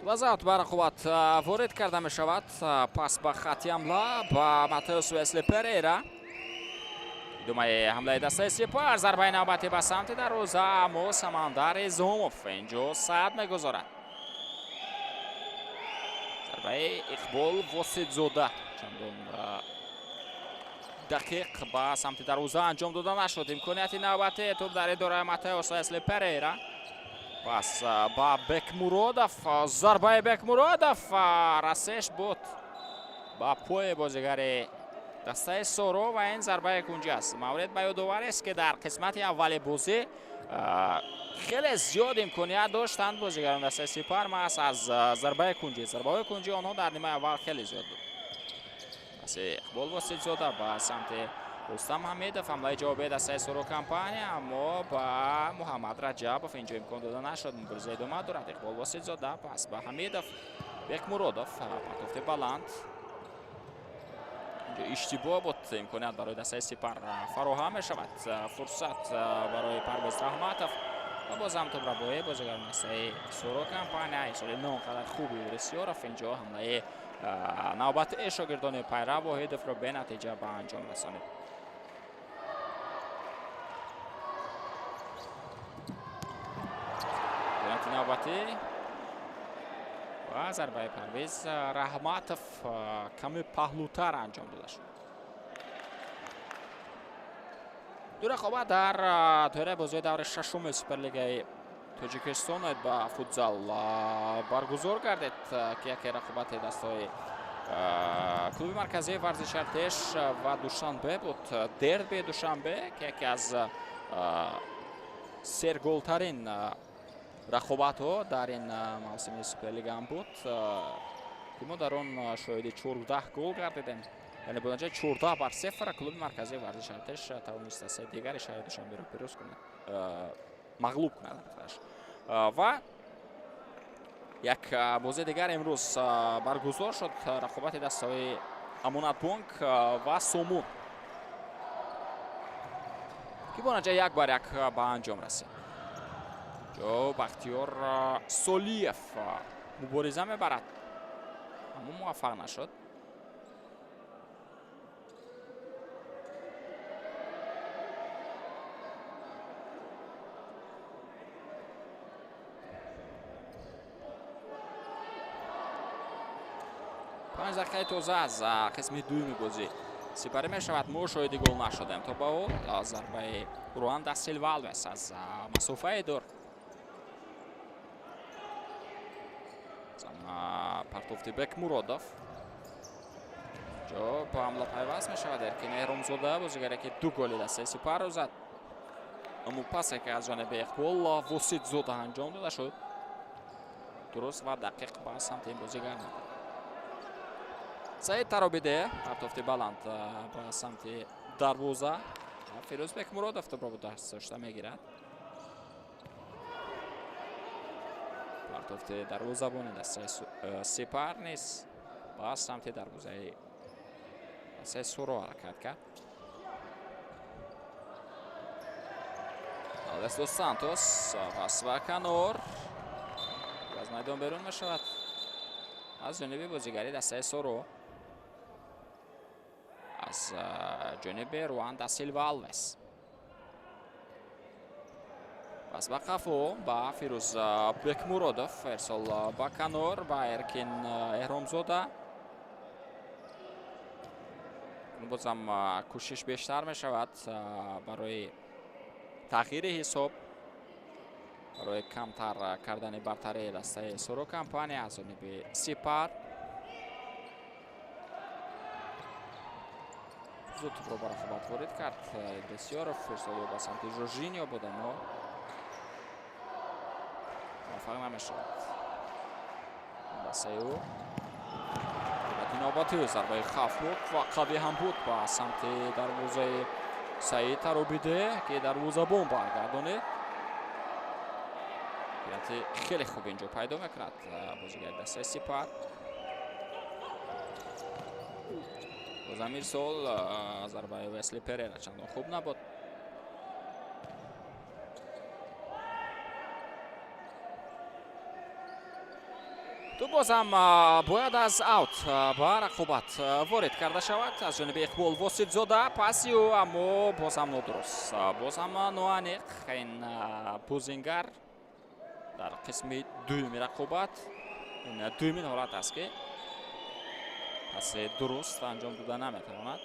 Вазаут ба рақобат ворид карда мешавад. Пас ба хати ҳамла ба Матеус Весли Перейра. Идомаи ҳамлаи дастаи Сипар, зарбаи навбатӣ ба самти дарвоза, аммо Самандар Изомов инҷо сад мегузорад. Зарбаи Иқбол Воситзода чандон дақиқ ба самти дарвоза анҷом дода нашуд. Имконияти навбатӣ, тӯб дар идораи Матеус Весли Перейра. Пас ба Бекмуродов, зарбаи Бекмуродов, расеш буд ба пои бозигари дастаи Соро ва ин зарбаи кунҷӣ аст. Маврид ба ёдоварист, ки дар қисмати аввали бозӣ хеле зиёд имконият доштанд бозигарони дастаи Сипар маҳз аз зарбаи кунҷӣ. Зарбаҳои кунҷӣ онҳо дар нимаи аввал хеле зиёд буд. Паси Иқбол Воситзода ба самти Рустам Ҳамидов, ҳамлаи ҷавобии дастаи Соро компания, аммо ба Муҳаммад Раҷабов инҷо имкон дода нашуд. Мубориза идома дорад. Иқбол Воситзода пас ба Ҳамидов, Бекмуродов, партофти баланд. Инҷо иштибоҳ буд, имконият барои дастаи Сипар фароҳам мешавад. Фурсат барои Парвез Раҳматов ва боз ҳам тӯбрабои бозигарони дастаи Соро компания. Исоли на он қадар хуби Идрисёров инҷо ҳамлаи навбатии шогирдони Пайрав Воҳидовро бенатиҷа ба анҷом расонид. Навбатӣ ва зарбаи Парвез Раҳматов каме паҳлӯтар анҷом дода шуд. Ду рақобат дар доираи бозиҳои даври шашуми Суперлигаи Тоҷикистон оид ба футзал баргузор гардид, ки яке рақобати дастаҳои клуби марказии варзиши Артеш ва Душанбе буд. Дерби Душанбе, ки яке аз серголтарин рақобатҳо дар ин мавсими Суперлига ҳам буд, ки мо дар он шоҳиди 14 гол гардидем. Яъне бо натиҷаи 14-0 клуби марказии варзиши Артеш тавонист дастаи дигари шаҳри Душанберо пирӯз кунад, мағлуб кунад. Ва як бозии дигар имрӯз баргузор шуд, рақобати дастаҳои Амонатбонк ва Сомон, ки бо натиҷаи 1-1 ба анҷом расид. Ҷо Бахтиёр Солиев мубориза мебарад, аммо муваффақ нашуд. Панҷ дақиқаи тоза аз қисми дуюми бозӣ сипарӣ мешавад. Мо шоҳиди гол нашудем то ба ҳол. Зарбаи Руан да Силва Алвес аз масофаи дур, партофти Бекмуродов ҷо ба ҳамла пайваст мешавад. Эркин Эҳромзода, бозигаре ки ду голи дастаи Сипарро зад, аммо пасе ки аз ҷониби Иқбол Воситзода анҷом дода шуд, дуруст ва дақиқ ба самти ин бозигар набуд. Саид Таробиде, партофти баланд ба самти дарвоза. Фирӯз Бекмуродов тӯбро бо даст дошта мегирад. Партофти дарвозабони дастаи Сипар низ ба самти дарвозаи дастаи Суро ҳаракат кард. Алвес дос Сантос пас ба канор, аз майдон берун мешавад аз ҷониби бозигари дастаи Соро, аз ҷониби Руан да Силва Алвес. Пас ба қафо ба Фирӯз Бекмуродов, ирсол ба канор ба Эркин Эҳромзода. Бозам кӯшиш бештар мешавад барои тағйири ҳисоб, барои камтар кардани бартарии дастаи Соро компания аз ҷониби Сипар. Зуд тӯбро ба рақобат ворид кард Идрисёров, ирсоли ба самти Жоржиньо буд, аммо муваффақ намешавад. Дастаи ӯ навбати зарбаи хавфнок ва қавӣ ҳам буд ба самти дарвозаи Саид Таробиде, ки дарвозабон баргардонид. Пеналти хеле хуб инҷо пайдо мекунад бозигари дастаи Сипар. Бозам ирсол зарбаи Весли Перера чандон хуб набуд. Ту бозам бояд аз аут ба рақобат ворид карда шавад аз ҷониби Иқбол Воситзода. Паси ӯ аммо бозам нодуруст, бозам ноаниқ. Ин бозингар дар қисми дуюми рақобат, ин дуюмин ҳолат аст, ки паси дуруст анҷом дода наметавонад.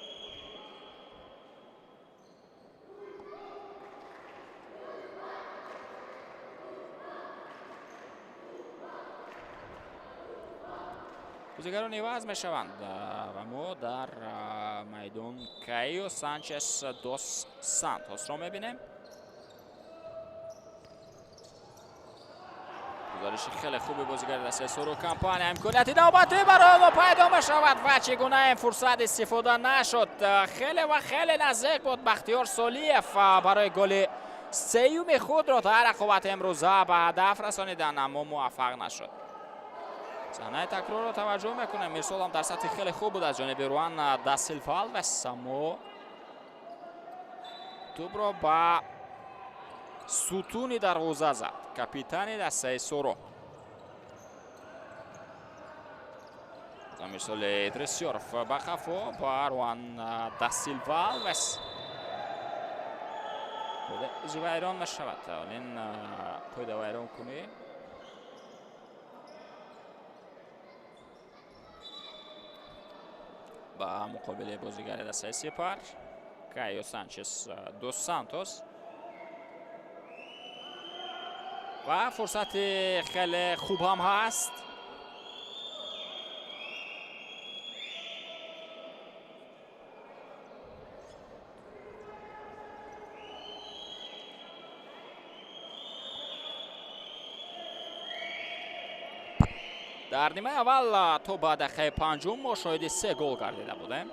Бозигарон иваз мешаванд ва мо дар майдон Кайо Санчес дос Сантосро мебинем. Гузариши хеле хуби бозигари дастаи Соро компания, имконияти навбатӣ барои мо пайдо мешавад ва чӣ гуна ин фурсат истифода нашуд. Хеле ва хеле наздик буд Бахтиёр Солиев барои голи сеюми худро дар рақобати имрӯза ба ҳадаф расонидан, аммо муваффақ нашуд. Саҳнаи такрорро таваҷҷӯҳ мекунем. Ирсолам дар сатҳи хеле хуб буд аз ҷониби Руан да Силва Алвес, аммо тӯбро ба сутуни дарвоза зад капитани дастаи Соро. Ирсоли Идрисёров ба қафо ба Руан да Силва Алвес. Вайрон мешавад. Ин қоида вайронкунӣ ба муқобили бозигари дастаи Сипар Кайо Санчес дос Сантос. Ва фурсати хеле хуб ҳам ҳаст. Дар нимаи аввал то ба дақиқаи панҷум мо шоҳиди се гол гардида будем.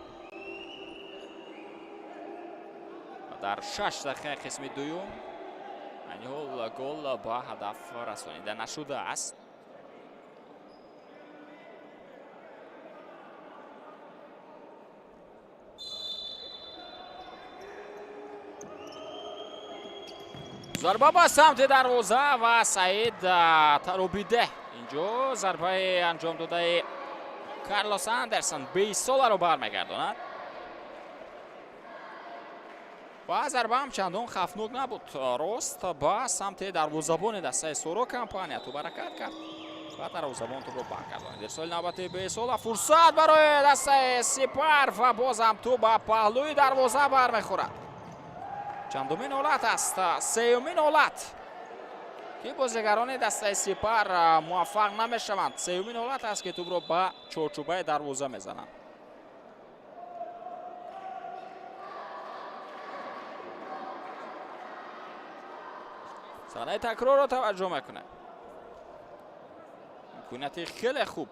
Дар 6 дақиқаи қисми дуюм айни ҳол гол ба ҳадаф расонида нашудааст. Зарба ба самти дарвоза ва Саид Таробиде инҷо зарбаи анҷом додаи Карлос Андерсон бесоларо бармегардонад. Ва зарба ҳам чандон хавфнок набуд. Рост ба самти дарвозабони дастаи Соро компания тӯб ҳаракат кард ва дарвозабон тӯбро баргардонид. Ирсоли навбати бесола, фурсат барои дастаи Сипар ва бозам тӯб ба паҳлӯи дарвоза бармехӯрад. Чандумин ҳолат аст, сеюмин ҳолат ки бозигарони дастаи Сипар муваффақ намешаванд. Сеюмин ҳолат аст, ки тӯбро ба чорчӯбаи дарвоза мезананд. Саҳнаи такрорро таваҷҷӯҳ мекунем. Имконияти хеле хуб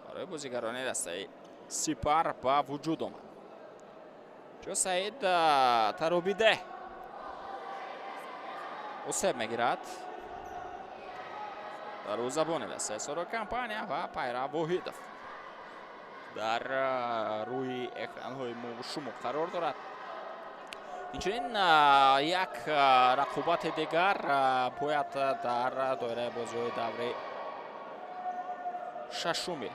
барои бозигарони дастаи Сипар ба вуҷуд омад. Чо Саид Таробиде осеб мегирад. Дарвозабони дастаи Соро компания ва Пайрав Воҳидов дар рӯи экранҳои мо шумо қарор дорад. Инчунин як рақобати дигар бояд дар доираи бозиҳои даври шашуми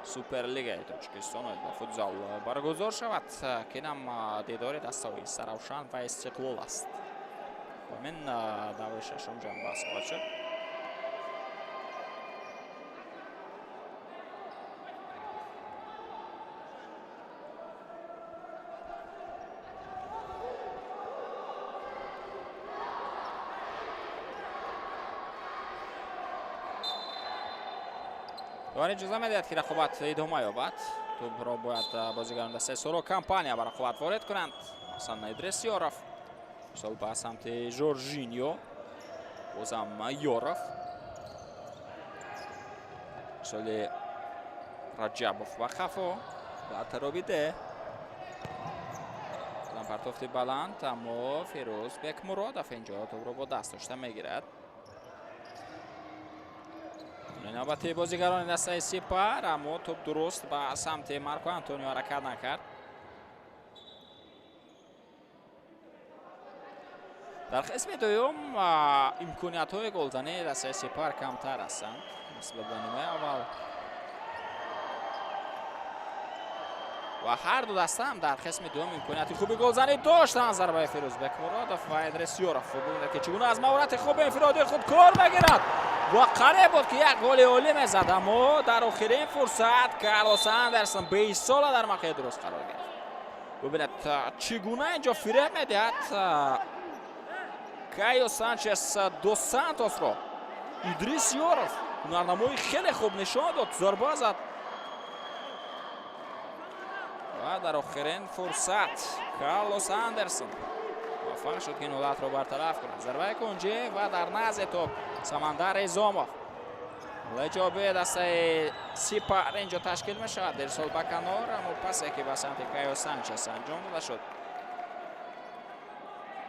Суперлигаи Тоҷикистон ба футзал баргузор шавад, ки инам дидори дастаҳои Саравшан ва Истиқлол аст. Ҳамин даври шашум ҷамъбаст хоҳад шуд. Довар иҷоза медиҳад, ки рақобат идома ёбад. Тӯбро бояд бозигарони дастаи Соро Компания ба рақобат ворид кунанд. Ҳасан Идрис Ёров мисол ба самти Жоржиньо, бозам Ёров, мисоли Раҷабов ба хафо ба таробиде. Партофти баланд, аммо Фирӯз Бекмуродов инҷо тӯбро бо даст дошта мегирад. Навбати бозигарони дастаи Сипар, аммо тӯб дуруст ба самти Марко Антонио ҳаракат накард. Дар қисми дуюм имкониятҳои голзании дастаи Сипар камтар ҳастанд нисбат ба нимаи аввал ва ҳар ду даста ҳам дар қисми дуюм имконияти хуби голзанӣ доштанд. Зарбаи Фирӯз Бекмуродов ва Идрис Ёров. Бубинед, ки чӣ гуна аз маҳорати хуби инфиродии худ кор мегирад ва қариб буд, ки як голи олӣ мезад, аммо дар охирин фурсат Карлос Андерсон беисола дар мавқеи дуруст қарор гирифт. Бубинед, чӣ гуна инҷо фиреб медиҳад Кайо Санчес дос Сантосро. Идрис Ёров ҳунарнамои хеле хуб нишон дод, зарба зад ва дар охирин фурсат Карлос Андерсон муваффақ шуд, ки ин ҳолатро бартараф кунад. Зарбаи кунҷӣ ва дар назди тӯб Самандар Изомов. Ҷоби дастаи Сипар инҷо ташкил мешавад. Ирсол ба канор, аммо пасе ки ба самти Кайо Санчес анҷом дода шуд,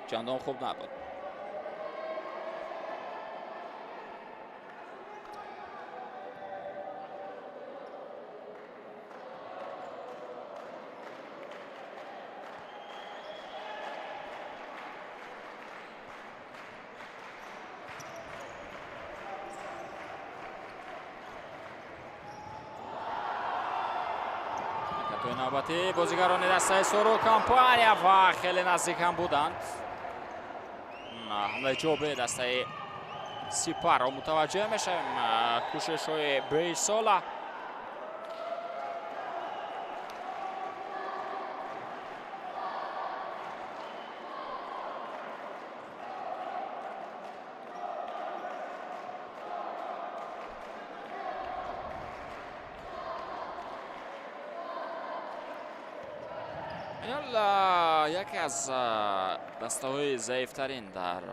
чандон хуб набуд. Навбати бозигарони дастаи Соро Компания ва хеле наздик ҳам буданд. Ҳамлаи ҷоби дастаи Сипарро мутаваҷҷӯҳ мешавем. Кӯшишҳои беисола. Яке аз дастаҳои заифтарин дар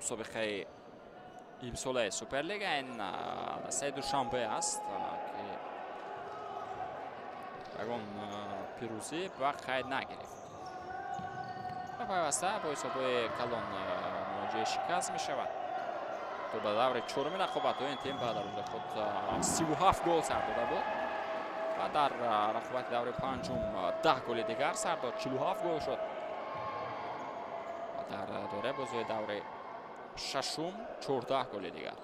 мусобиқаи имсолаи Суперлига ин дастаи Душанбе аст, ки ягон пирӯзӣ ба қайд нагирифт ва пайваста бо ҳисобҳои калон муроҷиаи шикаст мешавад. То ба даври чоруми рақобатҳо ин тим ба дарвозаи худ 37 гол сар дода буд ва дар рақобати даври панҷум 10 голи дигар сар дод, 47 гол шуд. Ва дар доираи бозиҳои даври шашум 14 голи дигар,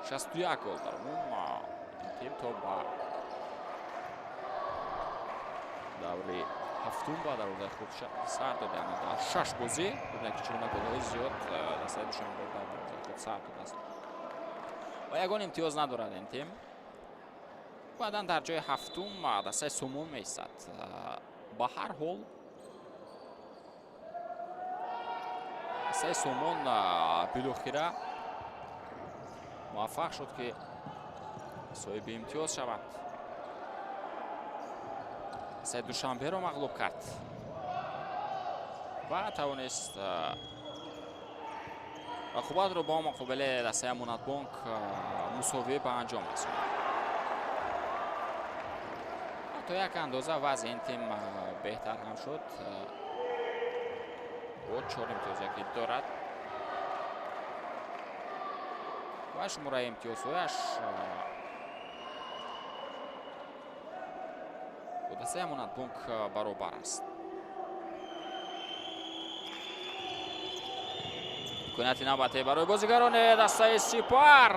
61 гол дар умум ин тим то ба даври ҳафтум ба дарвозаи худ сар дод, яъне дар 6 бозӣ. Бубинед, ки чӣ гуна голҳои зиёд дастаи Душанбе ба дарвозаи худ сар додааст ва ягон имтиёз надорад ин тим. Баъдан дар ҷои ҳафтум дастаи Сомон меистад. Ба ҳар ҳол дастаи Сомон билохира муваффақ шуд, ки соҳиби имтиёз шавад. Дастаи Душанберо мағлуб кард ва тавонист рақобатро бо муқобили дастаи Амонатбонк мусовӣ ба анҷом расонад. То як андоза вазъи ин тим беҳтар ҳам шуд бо 4 имтиёзе ки дорад ва шумораи имтиёзҳояш бо дастаи Амонатбонк баробар аст. Имконияти навбатӣ барои бозигарони дастаи Сипар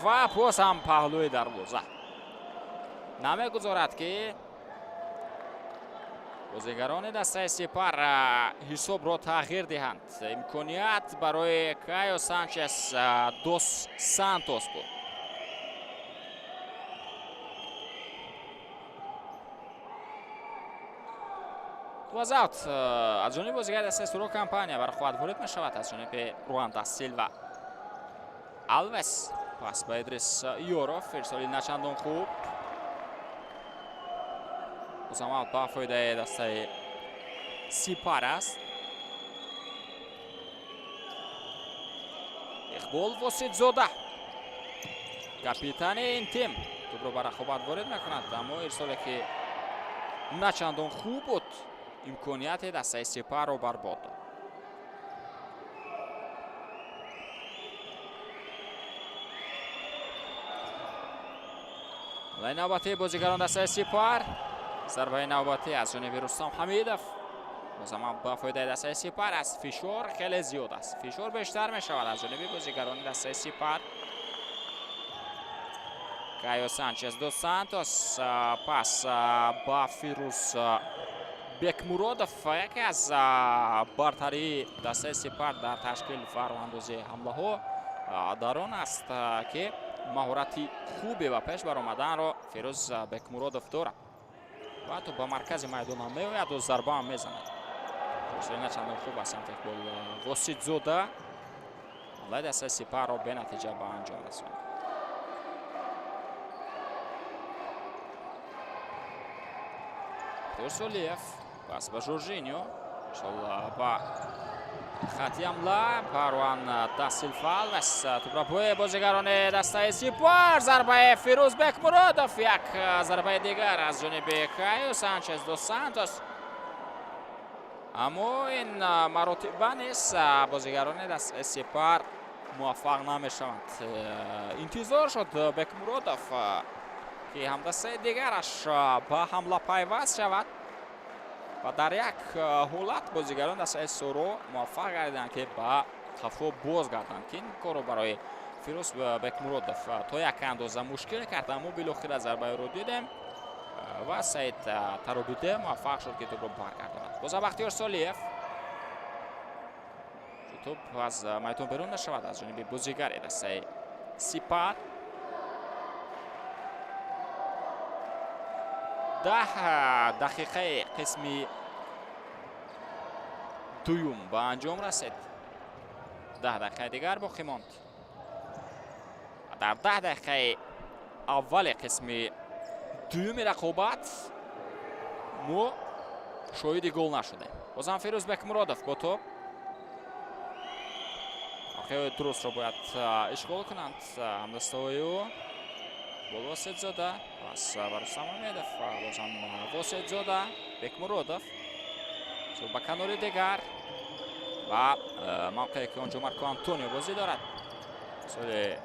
ва боз ҳам паҳлӯи дарвоза намегузорад, ки бозигарони дастаи Сипар ҳисобро тағйир диҳанд. Имконият барои Кайо Санчес дос Сантос буд. Аз аут аз ҷониби бозигари дастаи Суро Компания бар хоҳад ворид мешавад аз ҷониби Руан да Силва Алвес. Пас ба Идрис Ёров, ирсоли начандон хуб. Бозам аут ба фоидаи дастаи Сипар аст. Иқбол Воситзода, капитани ин тим, тӯбро ба рақобат ворид мекунад, аммо ирсоле ки начандон хуб буд, имконияти дастаи Сипарро барбод дод. Ҳамлаи навбатии бозигарон дастаи Сипар. Зарбаи навбатӣ аз ҷониби Рустам Ҳамидов, бозам ба фоидаи дастаи Сипар аст. Фишор хеле зиёд аст, фишор бештар мешавад аз ҷониби бозигарони дастаи Сипар. Кайо Санчес дос Сантос, пас ба Фирӯз Бекмуродов. Яке аз бартарии дастаи Сипар дар ташкил ва роҳандозии ҳамлаҳо дар он аст, ки маҳорати хубе ба пеш баромаданро Фирӯз Бекмуродов дорад ва ҳатто ба маркази майдон ҳам меояду зарба ҳам мезанад. На чандон хуб аз самти Иқбол Воситзода. Ҳамлаи дастаи Сипарро бенатиҷа ба анҷом расонид. Солиев, пас ба Жоржиньо, ба хати ҳамла ба Руан да Силва Алвес. Тӯбрабои бозигарони дастаи Сипар. Зарбаи Фирӯз Бекмуродов, як зарбаи дигар аз ҷониби Кайо Санчес дос Сантос, аммо ин маротиба низ бозигарони дастаи Сипар муваффақ намешаванд. Интизор шуд Бекмуродов, ки ҳамдастаи дигараш ба ҳамла пайваст шавад ва дар як ҳолат бозигарон дастаи Соро муваффақ гардиданд, ки ба қафо бозгарданд, ки ин корро барои Фирӯз Бекмуродов то як андоза мушкил кард, аммо билохира зарбаеро дидем ва Саид Таробиде муваффақ шуд, ки тӯбро баргардонад. Бозам Бахтиёр Солиев, тӯб аз майдон берун нашавад аз ҷониби бозигари дастаи Сипар. 10 дақиқаи қисми дуюм ба анҷом расид, 10 дақиқаи дигар боқӣ монд. Дар 10 дақиқаи аввали қисми дуюми рақобат мо шоҳиди гол нашудем. Бозам Фирӯз Бекмуродов бо топ. Мавқеи дурустро бояд ишғол кунанд ҳамдастаҳои ӯ. Бол Воситзода, пас ба Рустам Ҳамедов, бозам Воситзода, Бекмуродов ба канори дигар ва мавқее ки онҷо Марко Антонио бозӣ дорад. Соли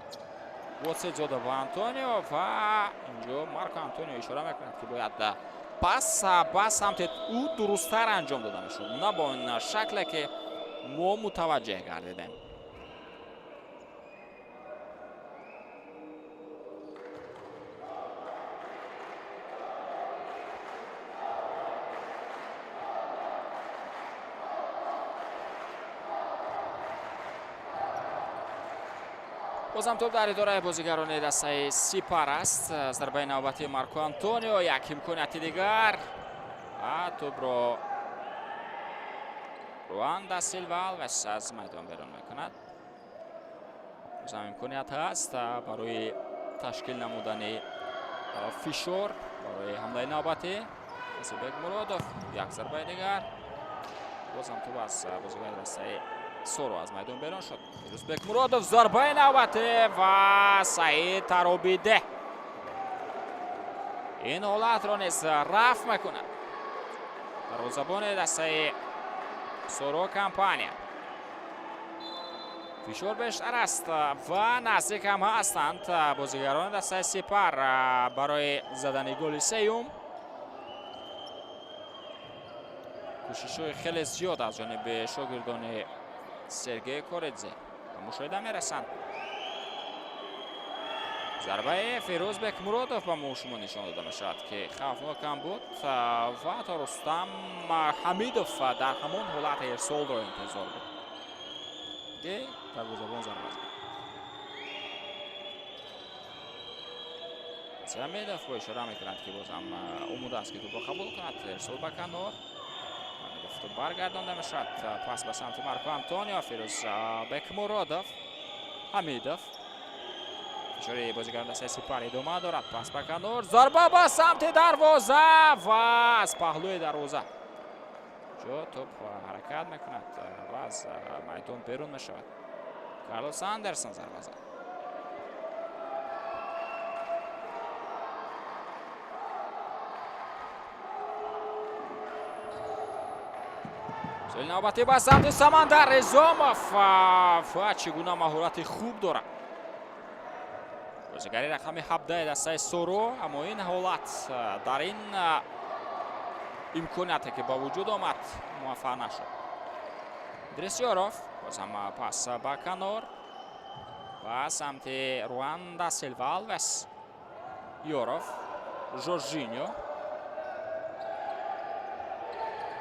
Воситзода ва Антонио, ва инҷо Марко Антонио ишора мекунад, ки бояд пас ба самти ӯ дурусттар анҷом дода мешуд, на бо ин шакле ки мо мутаваҷҷеҳ гардидем. Бозам топ дар идораи бозигарони дастаи Сипар аст. Зарбаи навбатии Марко Антонио, як имконияти дигар ва тӯбро Руан да Силва Алвес аз майдон берун мекунад. Бозам имконият ҳаст барои ташкил намудани фишор барои ҳамлаи навбатӣ. Бекмуродов, як зарбаи дигар, бозам тӯб аз бозигари дастаи Соро аз майдон берун шуд. Фирӯз Бекмуродов, зарбаи навбатӣ ва Саид Таробиде ин ҳолатро низ рафъ мекунад. Дарвозабони дастаи Соро Компания. Фишор бештар аст ва наздик ҳам ҳастанд бозигарони дастаи Сипар барои задани голи сеюм. Кӯшишҳои хеле зиёд аз ҷониби шогирдони Сергей Коридзе ба мушоҳида мерасанд. Зарбаи Фирӯз Бекмуродов ба шумо нишон дода мешавад, ки хавфнок ҳам буд ва ҳатто Рустам Ҳамидов дар ҳамон ҳолат ирсолро интизор буд, ки дарвозабон зарба зад. Ҳамидов бо ишора мекунад, ки бозам омода аст, ки тӯбро қабул кунад. Ирсол ба канор баргардонда мешавад. Пас ба самти Марко Антонио. Фирӯз Бекмуродов, Ҳамидов. Фишори бозигарон дастаи Сипар идома дорад. Пас ба канор, зарба ба самти дарвоза ва аз паҳлӯи дарвоза ҷо тӯб ҳаракат мекунад ва аз майдон берун мешавад. Карлос Андерсон зарба зад. Соли навбатӣ ба самти Самандар Резомов ва чӣ гуна маҳорати хуб дорад бозигари рақами 17 дастаи Соро, аммо ин ҳолат дар ин имконияте, ки ба вуҷуд омад, муваффақ нашуд. Идрисёров, бозам пас ба канор ба самти Руанда Силва Алвес. Ёров, Жоржиньо,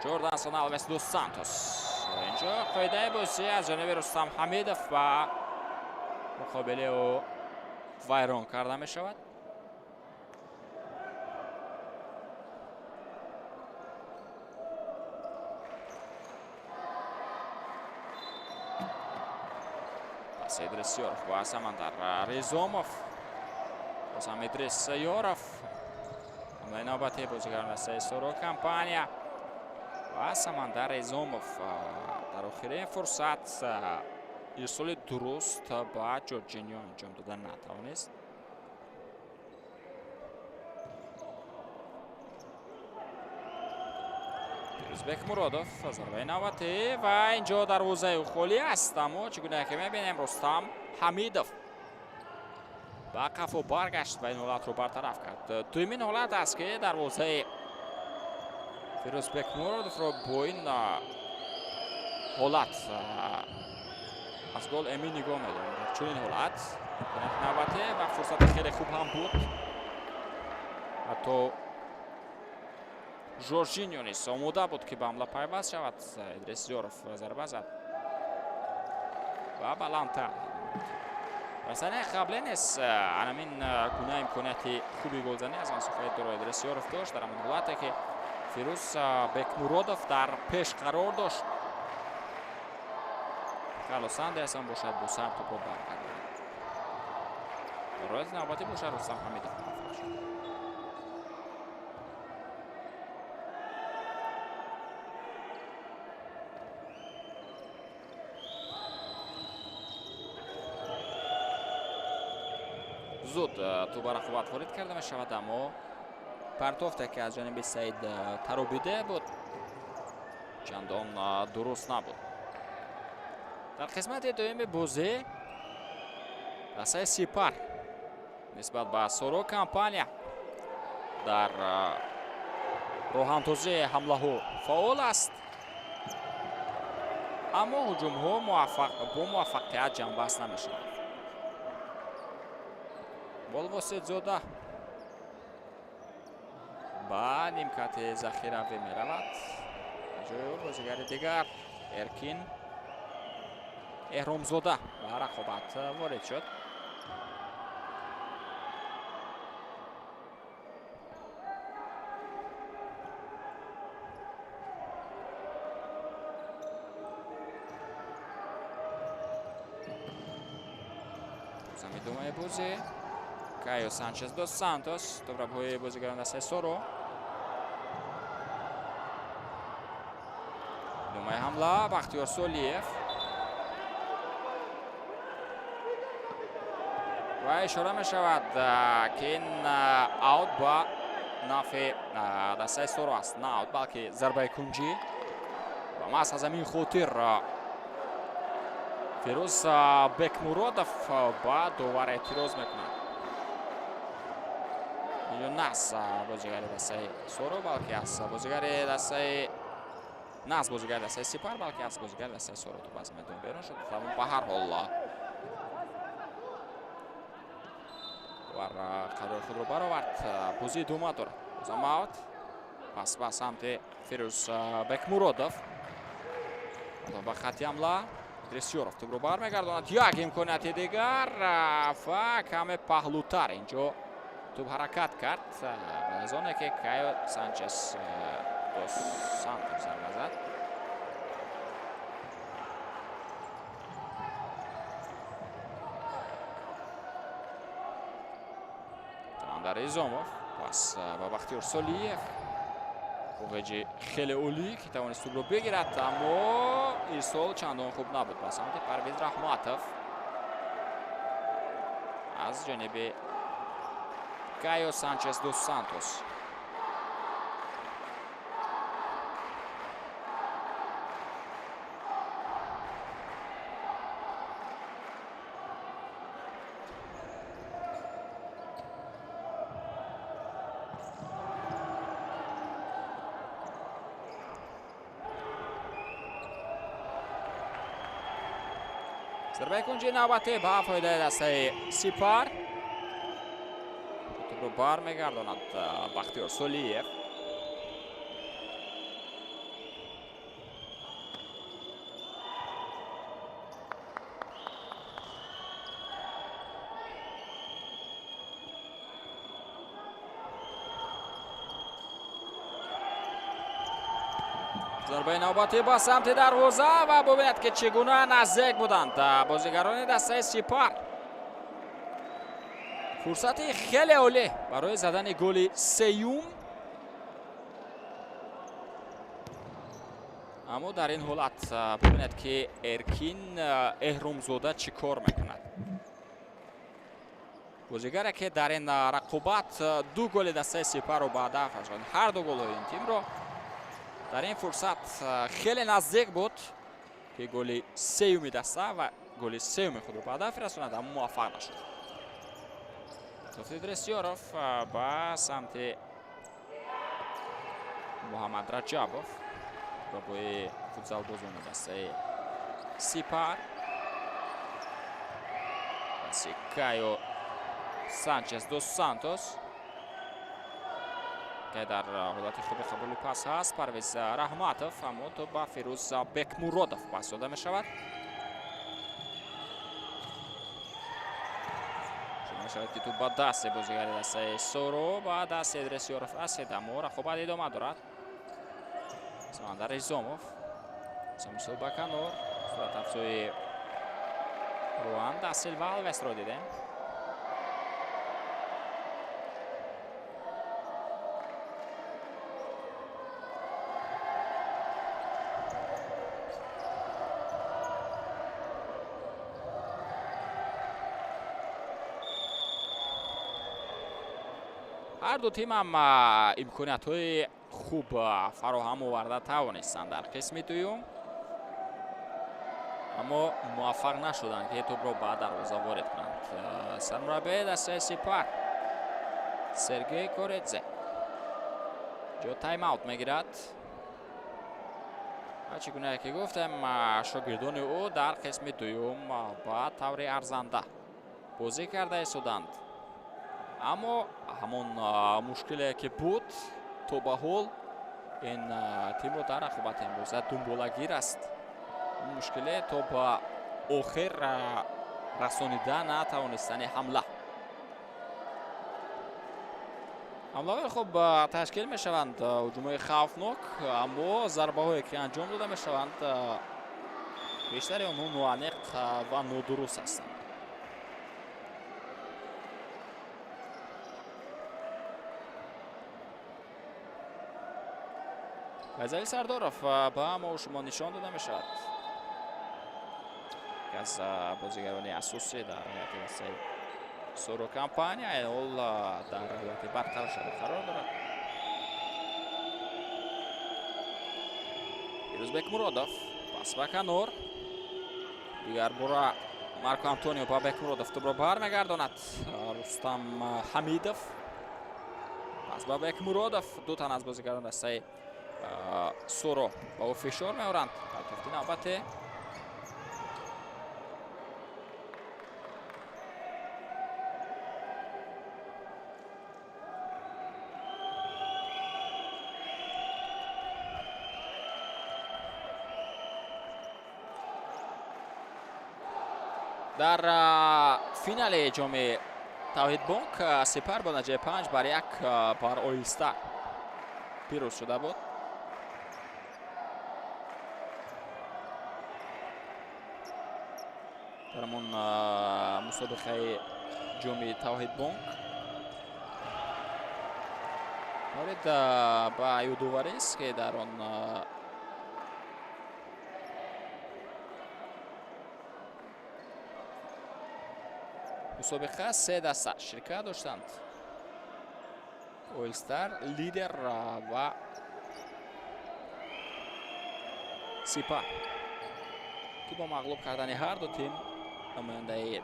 Ҷордансон Алвес дус Сантос. Инҷо қоидаи бозӣ аз ҷониби Рустам Ҳамидов ба муқобили ӯ вайрон карда мешавад. Пас Идрис Ёров ба Самандар Резомов. Бозам Идрис Ёров. Ҳамлаи навбатии бозигарон дастаи Соро Компания ва Самандар Резомов дар охирин фурсат ирсоли дуруст ба Ҷорҷинио анҷом дода натавонист. Фирӯзбек Муродов, зарбаи навбатӣ ва инҷо дарвозаи ӯ холӣ аст, аммо чӣ гуна ки мебинем, Рустам Ҳамидов ба қафо баргашт ва ин ҳолатро бартараф кард. Дуюмин ҳолат аст, ки дарвозаи Фирӯзбек Муродовро бо ин ҳолат аз гол эмин нигоҳ медорем. Дар чунин ҳолат навбатӣ ва фурсати хеле хуб ҳам буд. Ҳатто Жоржиньо низ омода буд, ки ба ҳамла пайваст шавад. Идрис Ёров зарба зад ва баландтар. Дар санаи қабле низ анамин гуна имконияти хуби голзанӣ аз масофаи дуро Идрис Ёров дошт, дар ҳамон ҳолате ки Фирӯз Бекмуродов дар пеш қарор дошт. Карлос Андерсон бошад, бо сар тӯбро баргардонид. Рояти навбатӣ бошад, Рустам Ҳамидов муваффақ шуд. Зуд тӯб ба рақобат ворид карда мешавад, аммо партофте, ки аз ҷониби Саид Таробиде буд, чандон дуруст набуд. Дар қисмати дуюми бозӣ дастаи Сипар нисбат ба Соро Компания дар роҳандозии ҳамлаҳо фаъол аст, аммо ҳуҷумҳо бо муваффақият ҷамъбаст намешаванд. Болвосидзода ба нимкати захиравӣ меравад. Ҷои ӯ бозигари дигар Эркин Эҳромзода ба рақобат ворид шуд. Замидомаи бозӣ Кайо Санчес дос Сантос, тӯбрабҳои бозигарон дастаи Соро. Идомаи ҳамла, Бахтиёр Солиев ва ишора мешавад, ки ин аут ба нафъи дастаи Соро аст. На аут, балки зарбаи кунҷӣ ва маҳз аз ҳамин хотир Фирӯз Бекмуродов ба довар эътироз мекунад. Инҷо на аз бозигари дастаи Соро, балки аз бозигари дастаи На аз бозигари дастаи Сипар, балки аз бозигари дастаи Соро тӯб аз майдон берун шуд. Ба ҳар ҳол довар қарори худро баровард. Бозӣ идома дорад. Бозам аут. Пас ба самти Фирӯз Бекмуродов. Ба хатти ҳамла Идрисёров тӯбро бармегардонад. Як имконияти дигар ва каме паҳлӯтар инҷо тӯб ҳаракат кард. Баъд аз оне ки Кайо Санчес дос Сантос зарба зад. Самандар Изомов пас ба Бахтиёр Солиев. Хоғеҷи хеле олӣ, ки тавонист тӯбро бигирад, аммо ирсол чандон хуб набуд ба самти Парвиз Раҳматов аз ҷониби Кайо Санчес дос Сантос. Зарбаи кунҷи навбатӣ ба фоидаи дастаи Сипар. Тӯбро бармегардонад Бахтиёр Солиев. Зарбаи навбатӣ ба самти дарвоза ва бубинед, ки чӣ гуна наздик буданд бозигарони дастаи Сипар. Фурсати хеле олӣ барои задани голи сеюм, аммо дар ин ҳолат бубинед, ки Эркин Эҳромзода чӣ кор мекунад. Бозигаре, ки дар ин рақобат ду голи дастаи Сипарро ба ҳадаф расонд, ҳар ду голҳои ин тимро. Дар ин фурсат хеле наздик буд, ки голи сеюми даста ва голи сеюми худро ба ҳадаф расонад, аммо муваффақ нашуд. Тофти Идрисёров ба самти Муҳаммад Раҷабов, бобои футзалбозони дастаи Сипар. Паси Кайо Санчес дос Сантос, ки дар ҳолати хуби қабули пас ҳаст Парвиз Раҳматов, аммо тӯб ба Фирӯз Бекмуродов пас дода мешавад. Мешавад, ки тӯб ба дасти бозигари дастаи Соро, ба дасти Идрисёров расид, аммо рақобат идома дорад. Самандар Изомов самисол ба канор, суратафзои Руан да Силва Алвесро дидем. Ҳар ду тим ҳам имкониятҳои хуб фароҳам оварда тавонистанд дар қисми дуюм, аммо муваффақ нашуданд, ки тӯбро ба дарвоза ворид кунанд. Сармураббии дастаи Сипар Сергей Коредзе ҷо тайм-аут мегирад ва чӣ гунае ки гуфтем, шогирдони ӯ дар қисми дуюм ба таври арзанда бозӣ карда истоданд, аммо ҳамон мушкиле, ки буд, то ба ҳол ин тимро дар рақобати имрӯза дунболагир аст. Мушкиле то ба охир расонида натавонистани ҳамла. Ҳамлаҳои хуб ташкил мешаванд, ҳуҷумҳои хавфнок, аммо зарбаҳое, ки анҷом дода мешаванд, бештари онҳо ноаниқ ва нодуруст ҳастанд. Файзали Сардоров ба мо шумо нишон дода мешавад, аз бозигарони асосӣ дар ҳайати дастаи Соро компания, ҳол дар ҳолати барқароршавӣ қарор дорад. Фирӯзбек Муродов пас ба канор, дигар бора Марко Антонио ба Бекмуродов тӯбро бармегардонад. Рустам Ҳамидов пас ба Бекмуродов, ду тан аз бозигарон дастаи Соро ба ӯ фишор меоранд. Партофти навбате дар финали ҷоми Тавҳидбонк Сипар бо натиҷаи 5-1 бар Оилстар пирӯз шуда буд. Дар ҳамон мусобиқаи ҷоми Тавҳидбонк маврид ба ёдоварист, ки дар он мусобиқа се даста ширкат доштанд: Оилстар, Лидер ва Сипар, ки бо мағлуб кардани ҳар ду тим намояндаи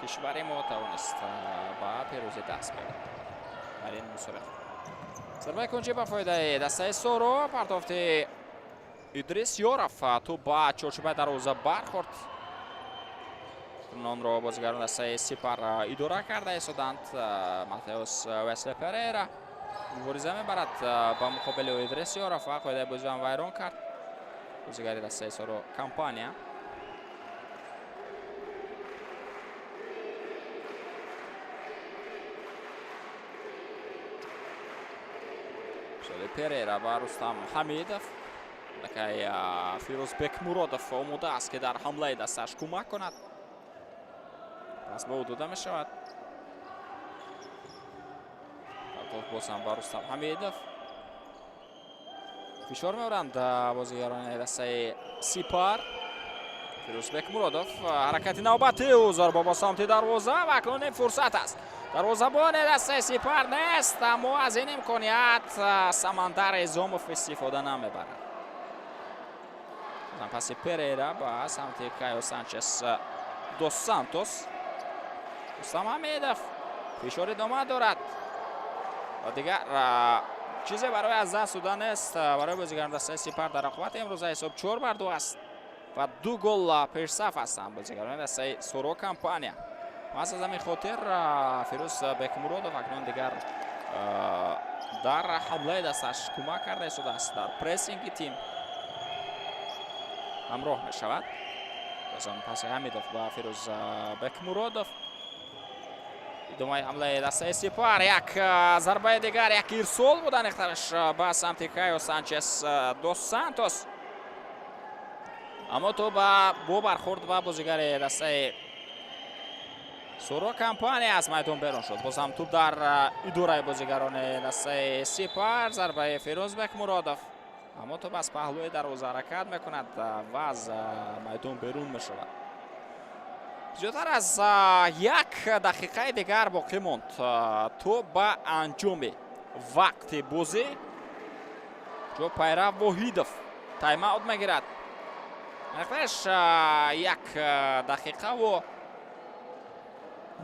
кишвари мо тавонист ба пирӯзӣ даст биёбад дар ин мусобиқа. Зарбаи кунҷӣ ба фоидаи дастаи Соро. Партофти Идрис Ёров, тӯб ба чорчӯбаи дарвоза бархӯрд. Онро бозигарон дастаи Сипар идора карда истоданд. Матеус Весле Перейра мубориза мебарад ба муқобили Идрис Ёров ва қоидаи бозиам вайрон кард бозигари дастаи Соро Компания. Перейра ва Рустам Ҳамидов. Лакай Фирӯз Бекмуродов омода аст, ки дар ҳамлаи дастааш кӯмак кунад. Пас ба ӯ дода мешавад. Партоф боз ҳам ба Рустам Ҳамидов. Фишор меоранд бозигарони дастаи Сипар. Фирӯз Бекмуродов, ҳаракати навбати ӯ, зарба ба самти дарвоза ва акнун ин фурсат аст. Дарвозабони дастаи Сипар нест, аммо аз ин имконият Самандар Изомов истифода намебарад. Паси Перейра ба самти Кайо Санчес дос Сантос. Рустам Ҳамидов, фишор идома дорад ва дигар чизе барои аз даст дода нест барои бозигарони дастаи Сипар дар рақобати имрӯза. Ҳисоб 4-2 аст ва ду гол пешсаф ҳастанд бозигарони дастаи Соро Компания. Маҳз аз ҳамин хотир Фирӯз Бекмуродов акнун дигар дар ҳамлаи дасташ кӯмак карда истодааст, дар прессинги тим ҳамроҳ мешавад. Бозам паси Ҳамидов ба Фирӯз Бекмуродов. Идомаи ҳамлаи дастаи Сипар, як зарбаи дигар, як ирсол буд аниқтараш ба самти Кайо Санчес дос Сантос, аммо тӯб бо бархӯрд ба бозигари дастаи Соро Компания аз майдон берун шуд. Боз ҳам тӯб дар идораи бозигарони дастаи Сипар. Зарбаи Фирӯз Бекмуродов, аммо тӯб аз паҳлӯи дарвоза ҳаракат мекунад ва аз майдон берун мешавад. Зиёдтар аз як дақиқаи дигар боқӣ монд то ба анҷоми вақти бозӣ. Ҷо Пайрав Воҳидов тайм-аут мегирад. Аниқтараш як дақиқаву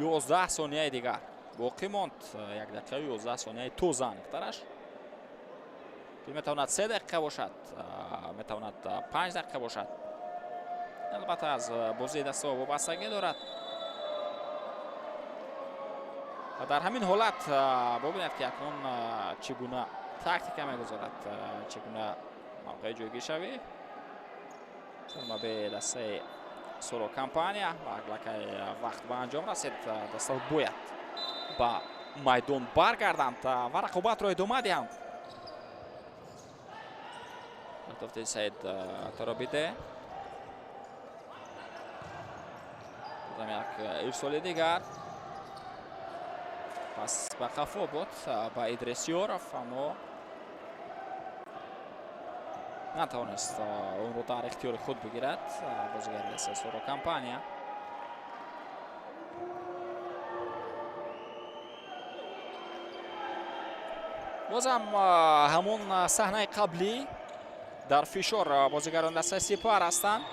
11 сонияи дигар боқӣ монд, як дақиқаю 11 сонияи тоза аниқтараш, ки метавонад 3 дақиқа бошад, метавонад 5 дақиқа бошад. Албатта, аз бозии дастаҳо вобастагӣ дорад. Ва дар ҳамин ҳолат бубинед, ки акнун чӣ гуна тактика мегузорад, чӣ гуна мавқеи ҷойгиршавӣ сармураббии дастаи Соро Компания. Ва аллакай вақт ба анҷом расид, дастаҳо бояд ба майдон баргарданд ва рақобатро идома диҳанд. Партофти Саид Торобиде, бозам як ирсоли дигар, пас ба қафо буд ба Идрис Ёров, аммо натавонист онро дар ихтиёри худ бигирад бозигари дастаи Соро Компания. Бозам ҳамон саҳнаи қаблӣ, дар фишор бозигарон дастаи Сипар ҳастанд.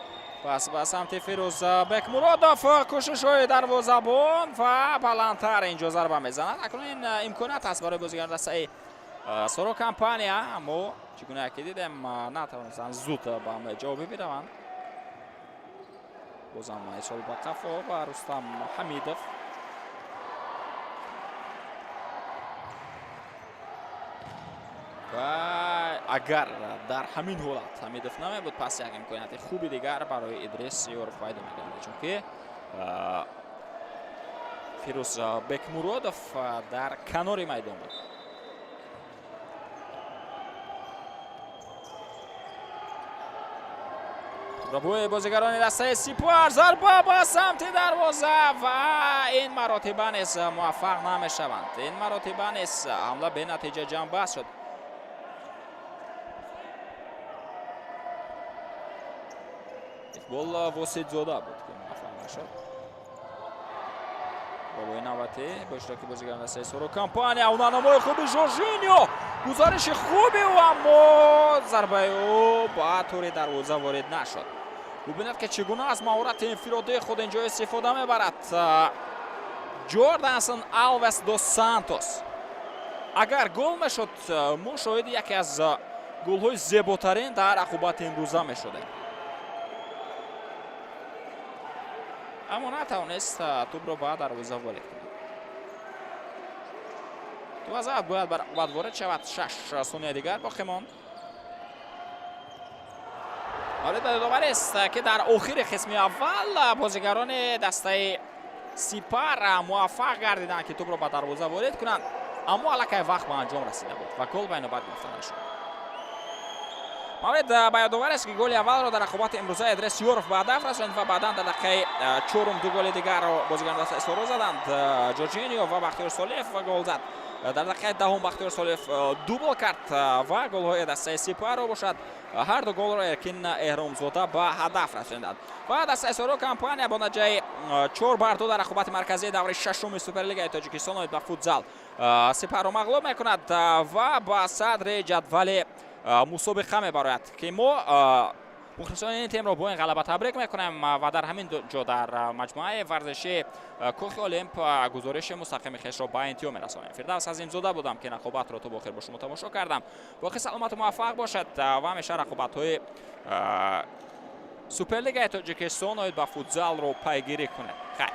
Пас ба самти Фирӯз Бекмуродов, кӯшишҳои дарвозабон ва баландтар инҷо зарба мезанад. Акнун ин имконият аст барои бозигарон дастаи Соро Компания, аммо чӣ гуна ки дидем, натавонистанд зуд ба ҳамлаи ҷавобӣ бираванд. Бозам Исол ба қафо ва Рустам Ҳамидов. Ва агар дар ҳамин ҳолат Ҳамидов намебуд, пас як имконияти хуби дигар барои Идрис Ёров пайдо мегардид, чунки Фирӯз Бекмуродов дар канори майдон буд. Рабои бозигарони дастаи Сипар, зарба ба самти дарвоза ва ин маротиба низ муваффақ намешаванд. Ин маротиба низ ҳамла бенатиҷа ҷамъбаст шуд. Иқбол Воситзода буд, ки муваффақ нашуд. Бобои навбатӣ бо иштироки бозигарони дастаи Соро Компания, ҳунарнамои хуби Жоржиньо, гузариши хуби ӯ, аммо зарбаи ӯ ба тури дарвоза ворид нашуд. Бубинед, ки чӣ гуна аз маҳорати инфиродии худ инҷо истифода мебарад Ҷордансон Алвес дос Сантос. Агар гол мешуд, мо шоҳиди яке аз голҳои зеботарин дар рақобати имрӯза мешудем, аммо натавонист тӯбро ба дарвоза ворид кунад. Ту бояд ба рақобат ворид шавад. 6 сонияи дигар боқӣ монд. Маврид ба ёдоварист, ки дар охири қисми аввал бозигарони дастаи Сипар муваффақ гардиданд, ки тӯбро ба дарвоза ворид кунанд, аммо аллакай вақт ба анҷом расида буд ва гол ба инобат гирифта нашуд. Маврид ба ёдовар аст, ки голи аввалро дар рақобати имрӯза Идрис Ёров ба ҳадаф расонд ва баъдан дар дақиқаи чорум ду голи дигарро бозигарони дастаи Соро заданд. Ҷорҷинио ва Бахтиёр Солиев гол зад. Дар дақиқаи 10-ум Бахтиёр Солиев дубл кард ва голҳои дастаи Сипарро бошад, ҳар ду голро Эркин Эҳромзода ба ҳадаф расонданд. Ва дастаи Соро Компания бо натиҷаи 4-2 дар рақобати марказии давраи шашуми Суперлигаи Тоҷикистон оид ба футзал Сипарро мағлуб мекунад ва ба садри ҷадвали мусобиқа мебарояд, ки мо мухлисони ин тимро бо ин ғалаба табрик мекунем. Ва дар ҳамин ҷо дар маҷмӯаи варзишии Кӯхи Олимп гузориши мустақими хешро ба интиҳо мерасонем. Фирдавс Азимзода будам, ки рақобатро то охир бо шумо тамошо кардам. Боқӣ саломату муваффақ бошад ва ҳамеша рақобатҳои Суперлигаи Тоҷикистон оид ба футзалро пайгирӣ кунед. Хайр.